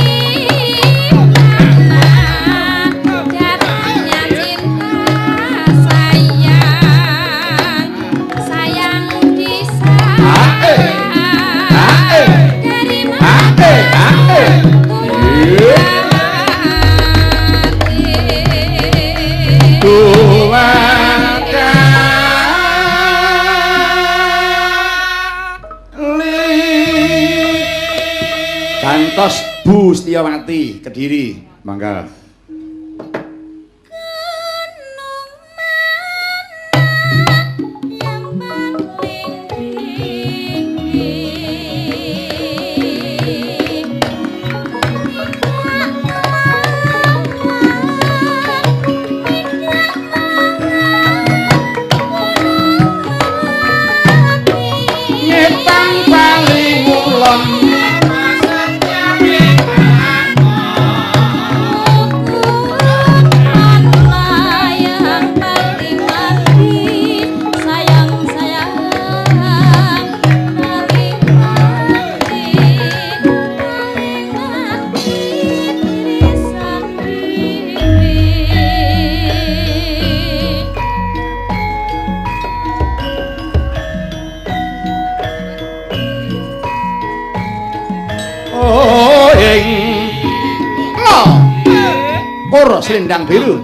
mana datangnya cinta sayang, sayang di sana. Dari mana turun ke hati. Dua kali gantos Bu Setiawati Kediri. Mangga. Gunung mana yang paling tinggi? Tidak melawan, tidak melawan gunung Merapi. Ngetang paling ngulon. Kuku Kor Selendang Biru.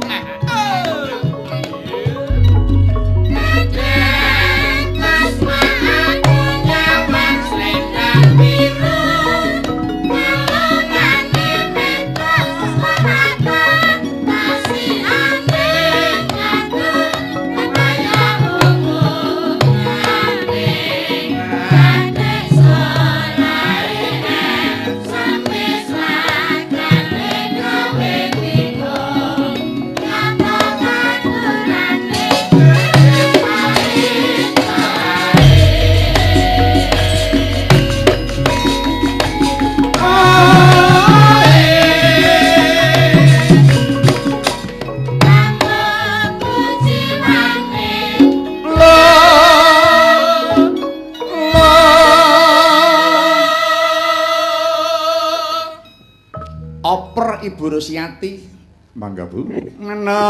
Oper Ibu Rosiati. Mangga Bu. Ngene.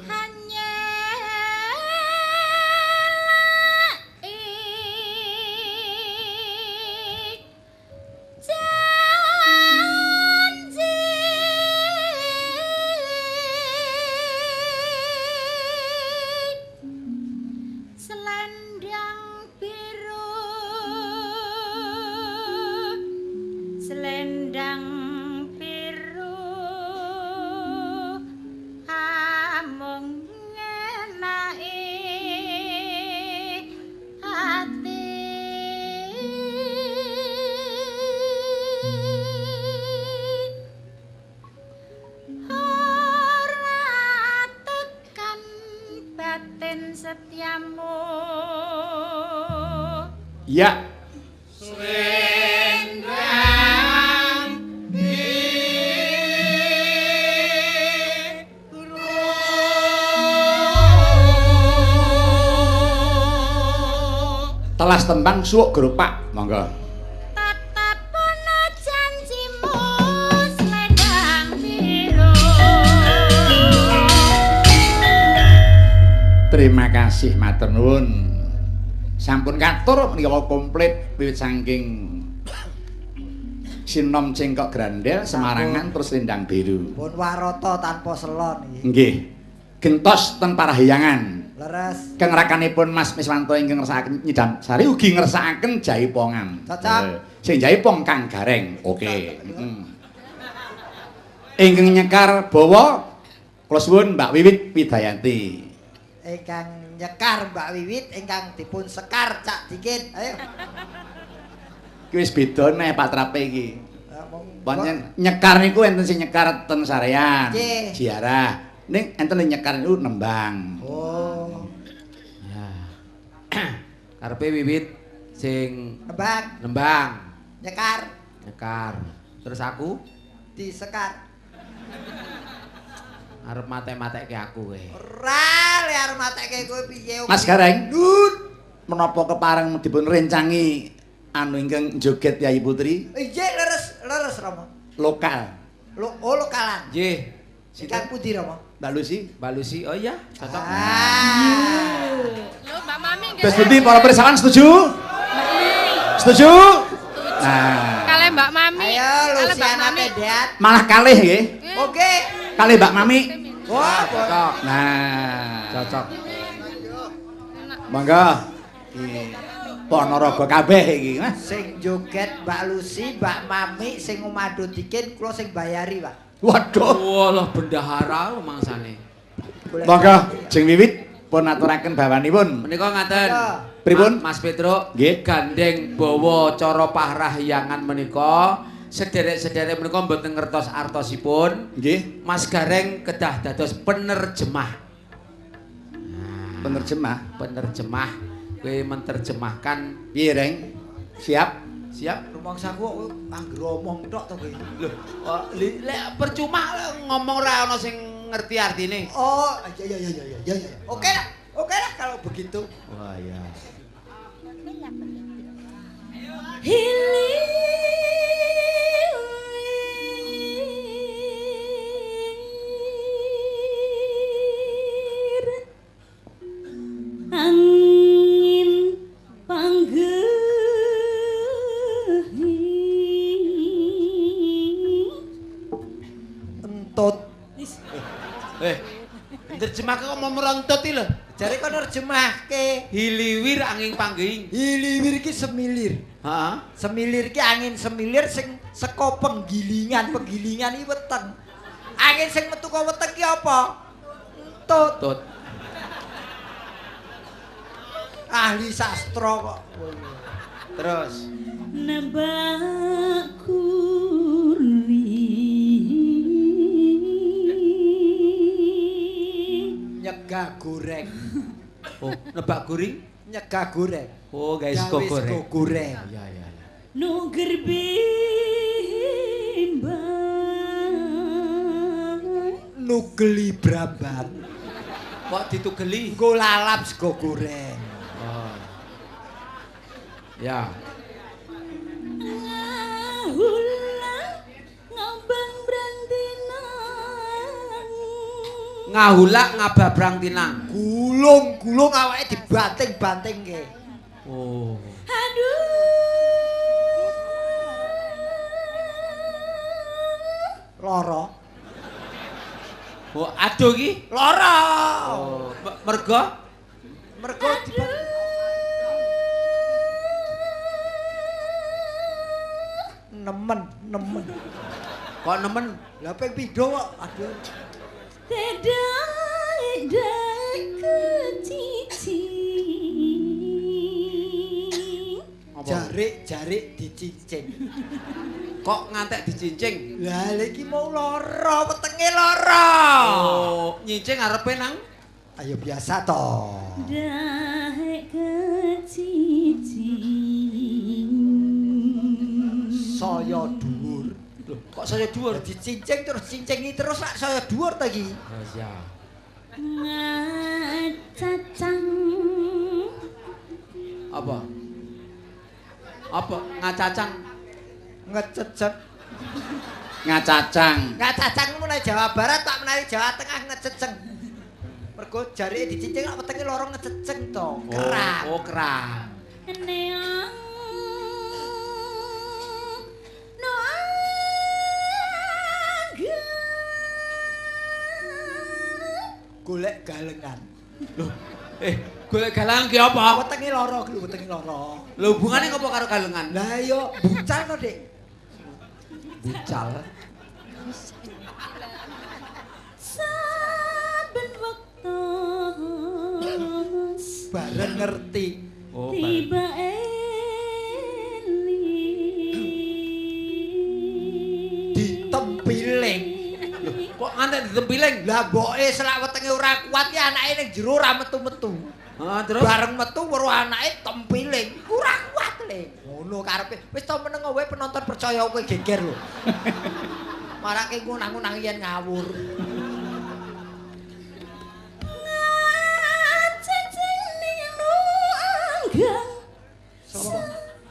Hanya janji selendang biru, selendang biru amung ngenai ati. Ora tekan batin setiamu. Ya. Telas tembang suwuk geropak, monggo. Tetep ana janjimu selendang biru. Terima kasih matur nuwun. Sampun katur menika komplit wiwit saking Sinom Cengkok Grandel Semarangan terus Selendang Biru. Pun warata tanpa selon nggih. Nggih. Gentos ten Parahyangan. Leres. Keng rakanipun Mas Miswanto ingkang ngersakaken nyidam sari ugi ngersakaken jaipongan. Cocok. Sing jaipong Kang Gareng. Oke. Ingkang nyekar bawa kula suwun Mbak Wiwit Widayanti. Ingkang nyekar Mbak Wiwit, ingkang dipun sekar Cak Dikin. Ayo. Iki wis beda neh patrape iki. Pancen nyekar niku enten sing nyekar ten sarean, ziarah. Ning enten sing nyekar niku nembang. Oh. Karepe Wiwit sing nembang, nembang, nyekar, nyekar. Terus aku disekar. Arep mate-matekke aku kowe. Ora, le arep matekke kowe piye? Mas Gareng, menapa kepareng dipun rencangi anu ingkang joget Yayi Putri? Nggih, leres, leres Rama. Lokal. Oh, lokalan. Nggih. Ingkang pundi Rama? Mbak Lucy. Mbak Lucy. Oh iya, cocok. Lho, Mbak Mami nggih. Terus pundi para pirsawan setuju? Setuju? Nah. Kalih Mbak Mami. Ayo Luciana Tedeat. Malah kalih nggih. Oke. Kalih Mbak Mami. Wah, cocok. Nah, cocok. Monggo. Ponorogo kabeh iki, Mas. Sing joget Mbak Lucy, Mbak Mami, sing ngomado dikin kula sing bayari, Pak. Waduh. Walah bendahara mangsane. Monggo, Jeng Wiwit pun aturaken bawanipun. Menika ngaten. Pripun? Mas Petruk, nggih, gandeng bawa cara pahrahyangan menika sederek-sederek menika mboten ngertos artosipun. Nggih. Mas Gareng kedah dados penerjemah. Nah, penerjemah, penerjemah. Kowe menerjemahkan piye, Reng? Siap? Siap. Rumangsaku kok angger omong tok to kowe. Lho, lek percuma ngomong ora ana sing ngerti artine. Oh, iya iya iya iya iya. Oke lah. Oke lah kalau begitu. Wah, iya. Hilir angin panggehi Entut. Nerjemahke kok mau merontot iki lho. Jare kon nerjemahke. Hiliwir angin pangging. Hiliwir iki semilir. Heeh. Semilir iki angin semilir sing saka penggilingan, penggilingan iki weteng. Angin sing metu ka weteng ki apa? Entut. Tut. Ahli sastra kok. Terus nebak kuri nyegah goreng. Oh, nebak guring? Nyegah goreng. Oh, gawe sego goreng. Sego goreng. Iya, iya, iya. Nuger bimbang nugeli brambang. Kok ditugeli? Nggo lalap sego goreng. Oh. Ya. Ngahula ngabang brantinang. Ngahula ngababrang tinang. Gulung-gulung awake dibanting-bantingke. Oh. Aduh. Lara. Oh, aduh iki lara. Oh, mergo mergo dibanting. Nemen, nemen. Kok nemen? Lah ping pindho kok. Aduh. Tedak kecicing. Jarik-jarik dicincing. Kok ngantek dicincing? Lah iki mau lara, wetenge lara. Oh, nyincing arepe nang? Ayo biasa to. Dahek kecicing. Saya dhuwur. Lho, kok saya dhuwur? Dicincing terus cincingi terus lak saya dhuwur ta iki. Oh iya. Ngacacang. Apa? Apa? Ngacacang? Ngececek. Ngacacang. Ngacacang menawi Jawa Barat tak menawi Jawa Tengah ngececeng. Mergo jarike dicincing lak wetenge lara ngececeng to. Keram. Oh, keram. Neang no angga. Golek galengan. Loh, golek galengan ki apa? Wetenge lara ki lho, wetenge lara. Lho hubungane ngopo karo galengan? Lah iya, bucal to, Dik. Bucal. Saben wektu bareng ngerti. Oh, tiba eling ditempiling. Lho, kok ngantek ditempiling? Lah mboke selak wetenge ora kuat ki anake ning jero ora metu-metu. Heeh, terus bareng metu weruh anake tempiling. Ora kuat le. Ngono karepe. Wis to meneng wae penonton percaya kowe geger lho. Marake ngunang-unang yen ngawur.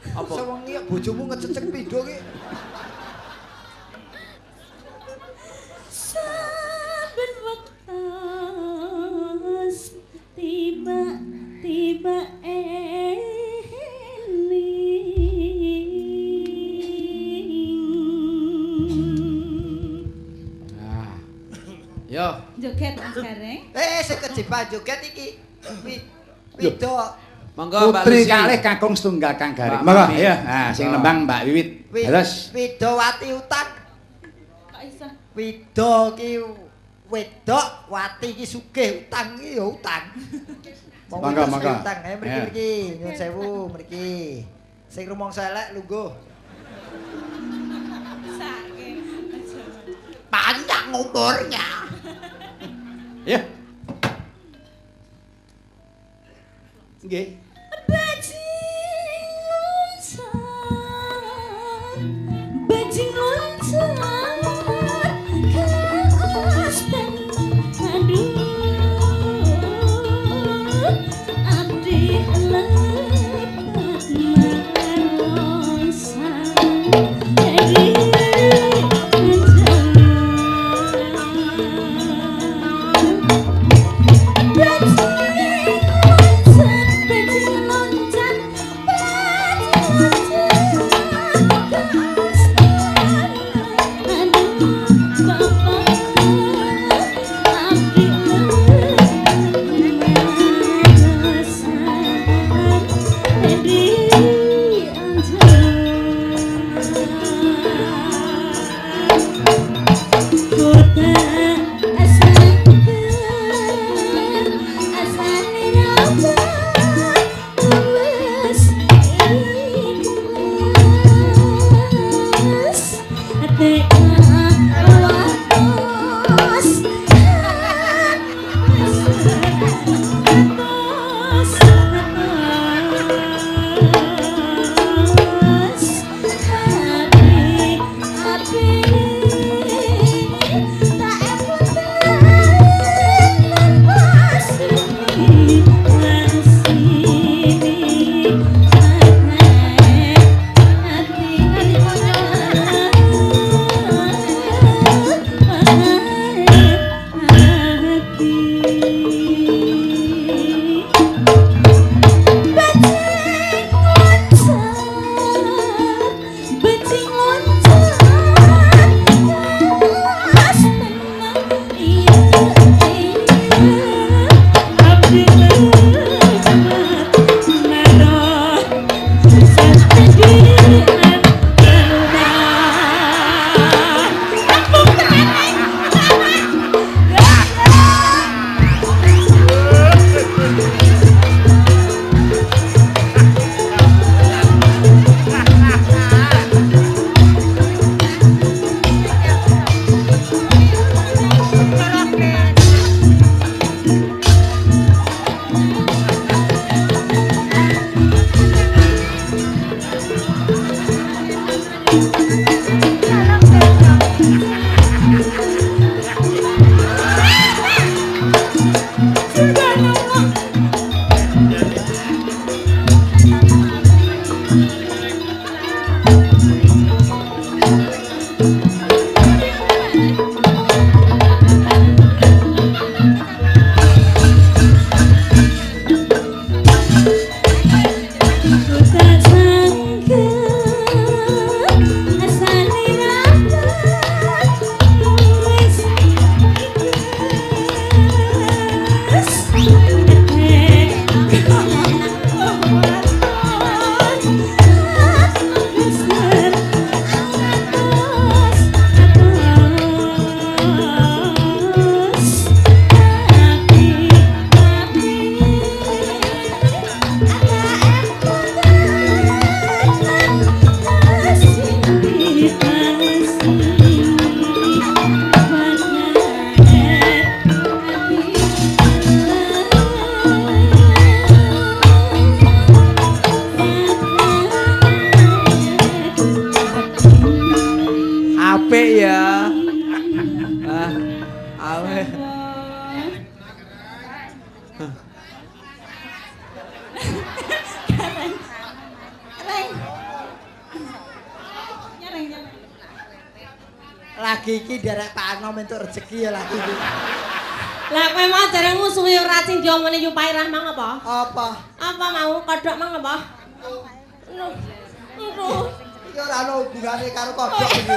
Apa? Sewengi bojomu ngececek pindho ki. Saben wektu tiba-tiba eling. Nah. Yo, joget Mas Gareng. Sing kejeban joget iki. Widok. Monggo Mbak Putri Lucy. kalih kakung setunggal Kang Gareng. Mbak Monggo ya. Nah, sing nembang Mbak Wiwit. Terus Widowati utang. Kok iso? Wido ki wedok, wati ki sugih, utang ki ya utang. Monggo, monggo. Utang. Ayo mriki mriki, nyuwun sewu mriki. Sing rumangsa elek lungguh. Sake. Panjang umurnya. Ya. Nggih. Bajing loncat, bajing loncat ke astana. Aduh, abdi lepat marosa. Bajing loncat, bajing Lagi iki derek Pak Anom entuk rezeki ya lagi iki. Lah kowe mau jare musuhi ora sing diomongane Yu Pairah mang apa? Apa? Apa mau kodhok mang apa? Aduh. Iki ora ono hubungane karo kodhok iki.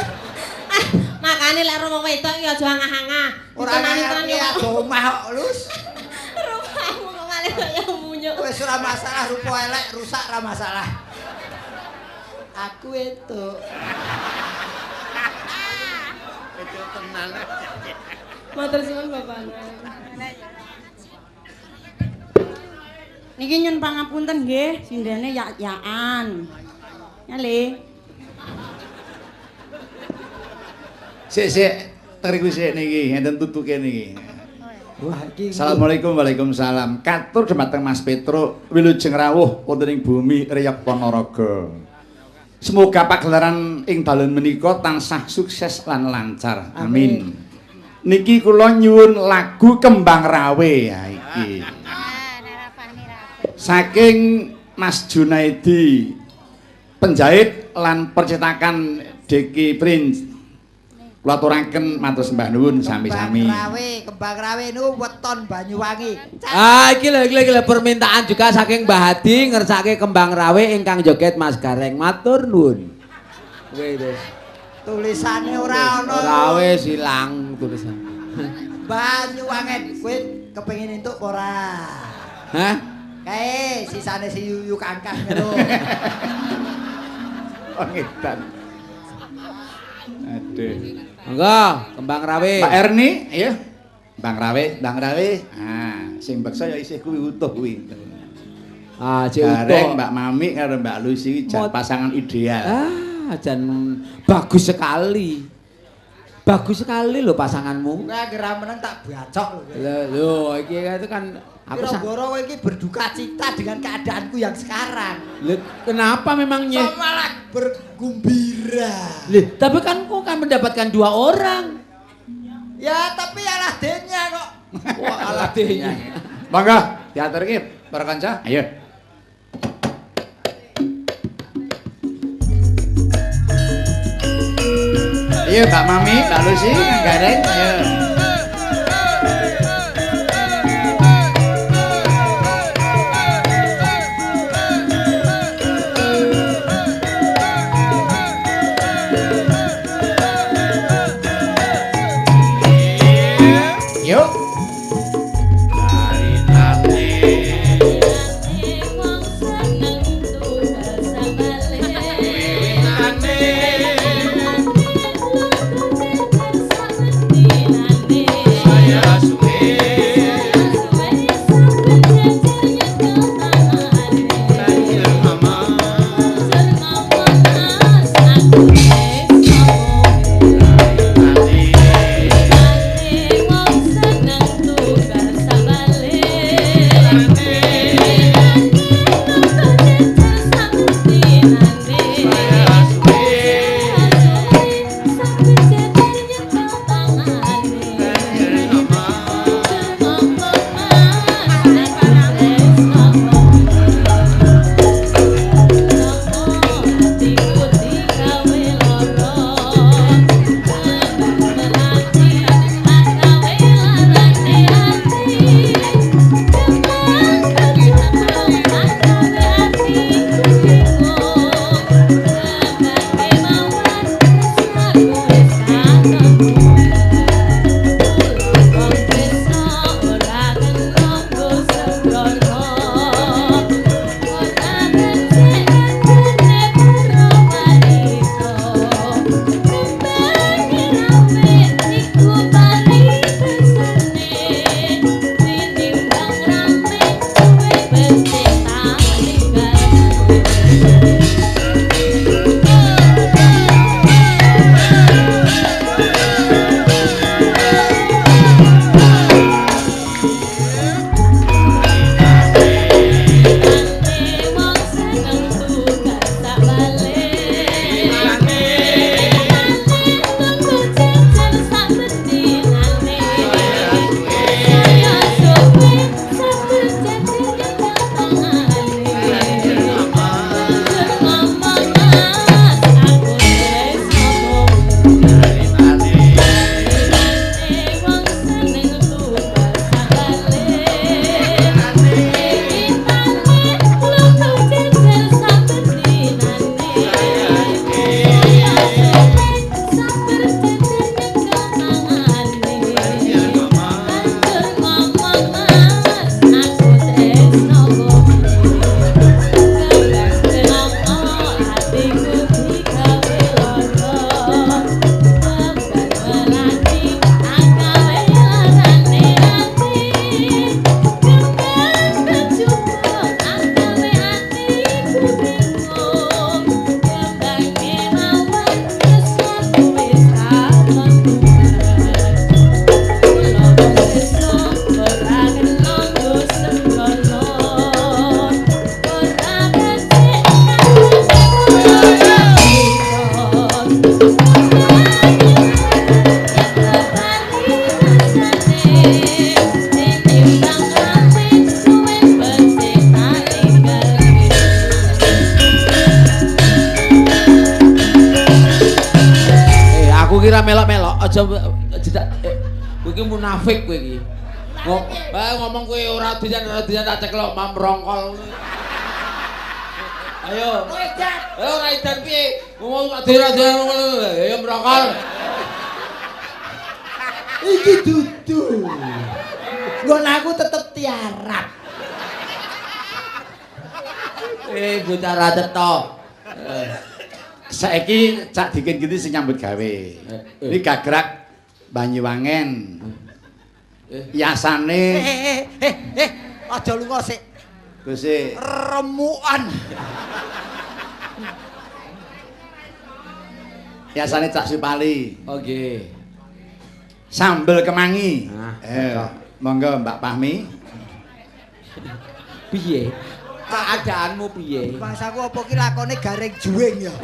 Ah, makane lek wong wedok iki aja angah-angah. Ora ngerti aja omah kok, Lus. Rupamu kok malah kaya munyuk. Wis ora masalah rupa elek rusak ora masalah. Aku entuk. Itu tenan. Matur suwun Bapak. Niki nyun pangapunten nggih, sindene yak-yakan. Ya Le. Sik sik teriku sik niki, enten tutuke niki. Wah iki. Assalamualaikum waalaikumsalam. Katur dhumateng Mas Petro wilujeng rawuh wonten ing bumi Reyog Ponorogo. Semoga pagelaran ing dalu menika tansah sukses lan lancar. Amin. Niki kula nyuwun lagu Kembang Rawe ya iki. Saking Mas Junaidi penjahit lan percetakan Deki Prince. Kula aturaken matur sembah nuwun sami-sami. Kembang Rawe niku weton Banyuwangi. Ah iki lho iki lho permintaan juga saking Mbah Hadi ngersake Kembang Rawe ingkang joget Mas Gareng. Matur nuwun. Kowe wis. Tulisane ora ana. Ora wis ilang tulisan. Banyuwangen kowe kepengin entuk ora? Hah? Kae sisane si Yuyu Kangkang lho. Oh ngedan. Aduh. Monggo, Kembang Rawe. Mbak Erni, ayo. Kembang Rawe, Kembang Rawe. Ah, sing beksa ya isih kuwi utuh kuwi. Ah, cek utuh. Gareng Mbak Mami karo Mbak Lucy jan pasangan ideal. Ah, jan bagus sekali. Bagus sekali lho pasanganmu. Kowe anggere meneng tak bacok lho. Lho, lho iki itu kan aku Kira-kira kowe iki berduka cita dengan keadaanku yang sekarang. Lho, kenapa memangnya? So malah bergumbira. Lho, tapi kan kok kan mendapatkan dua orang. Ya, tapi alah denya kok. Wah, alah denya. Monggo diaturke para kanca. Ayo. Ayo Mbak Mami, Mbak Lucy, Kang Gareng, ayo. Yuk. Wong seneng tuh aja jedak kowe iki munafik kowe iki. Ngomong kowe ora doyan tak ceklok mam rongkol. Ayo. Ora edan piye? Ngomong ora doyan ayo mrongkol. Iki dudu. Nggon aku tetep tiarap. Bocah ra cetha. Saiki Cak Dikin iki sing nyambut gawe. Iki gagrak Banyuwangen. Yasane. Aja lunga sik. Gusti. Remukan. Yasane Cak Supali. Oh nggih. Sambel kemangi. Monggo Mbak Fahmi. Piye? Keadaanmu piye? Bangsaku apa ki lakone garing juwing ya?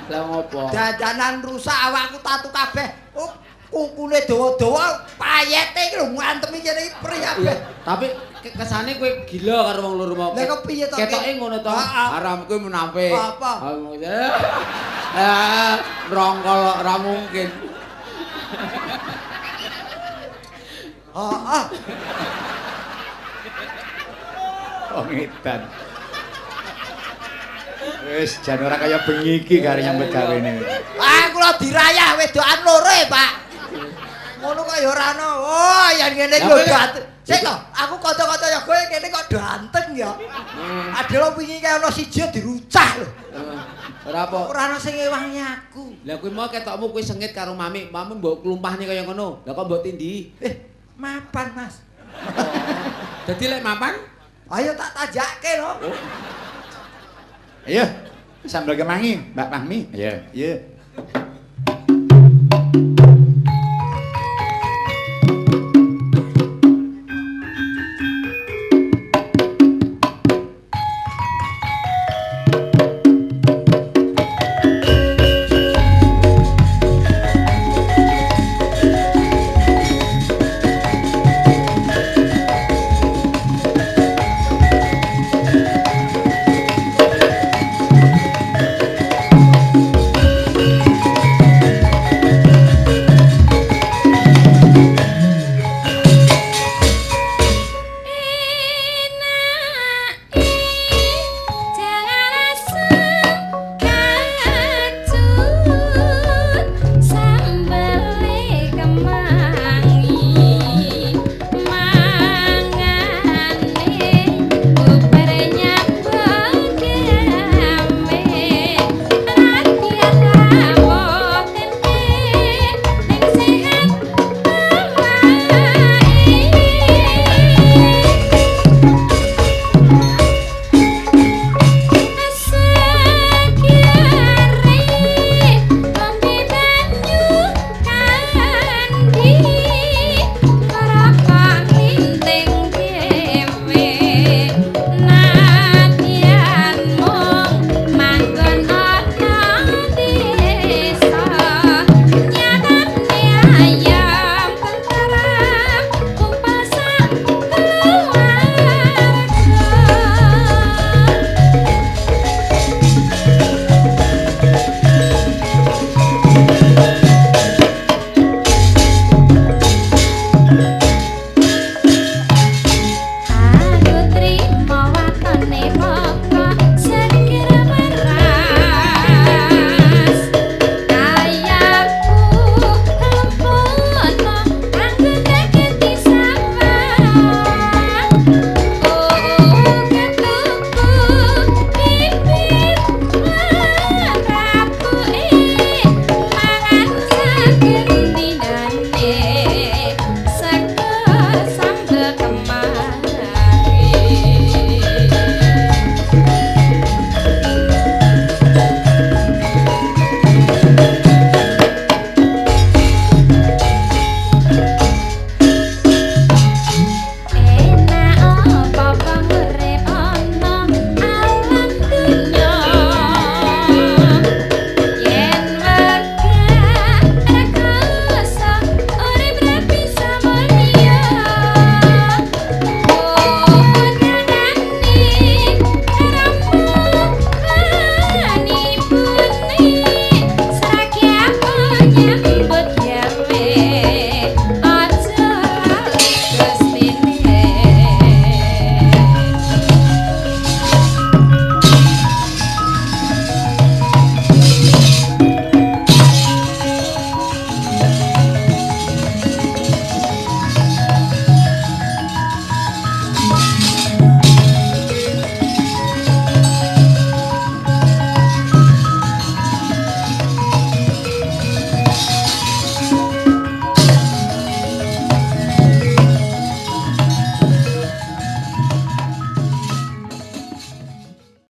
Lah ngopo? Dandanan rusak awakku tatu kabeh. Oh, kukune dawa-dawa payete iki lho ngantemi kene iki pri kabeh. Tapi kesane kowe gila karo wong loro mau. Lah kok piye to? Ketoke ngono to. Haram kowe munafik. Apa? Rongkol ora mungkin. Heeh. Wong edan. Wis jan ora kaya bengi iki karo nyambut gawene. Ah kula dirayah wedokan loro e, Pak. Ngono kok ya ora ana. Oh, yen ngene iki lho ganteng. Sik to, aku kanca-kanca ya kowe kene kok do anteng ya. Adelo wingi kae ana siji dirucah lho. Ora apa. Ora ana sing ngewangi aku. Lah kuwi mau ketokmu kuwi sengit karo mami. Mami mbok klumpahne kaya ngono. Lah kok mbok tindhi? Mapan, Mas. Dadi lek mapan? Ayo tak tajakke lho. Ayo, sambel kemangi, Mbak Fahmi. Iya, iya.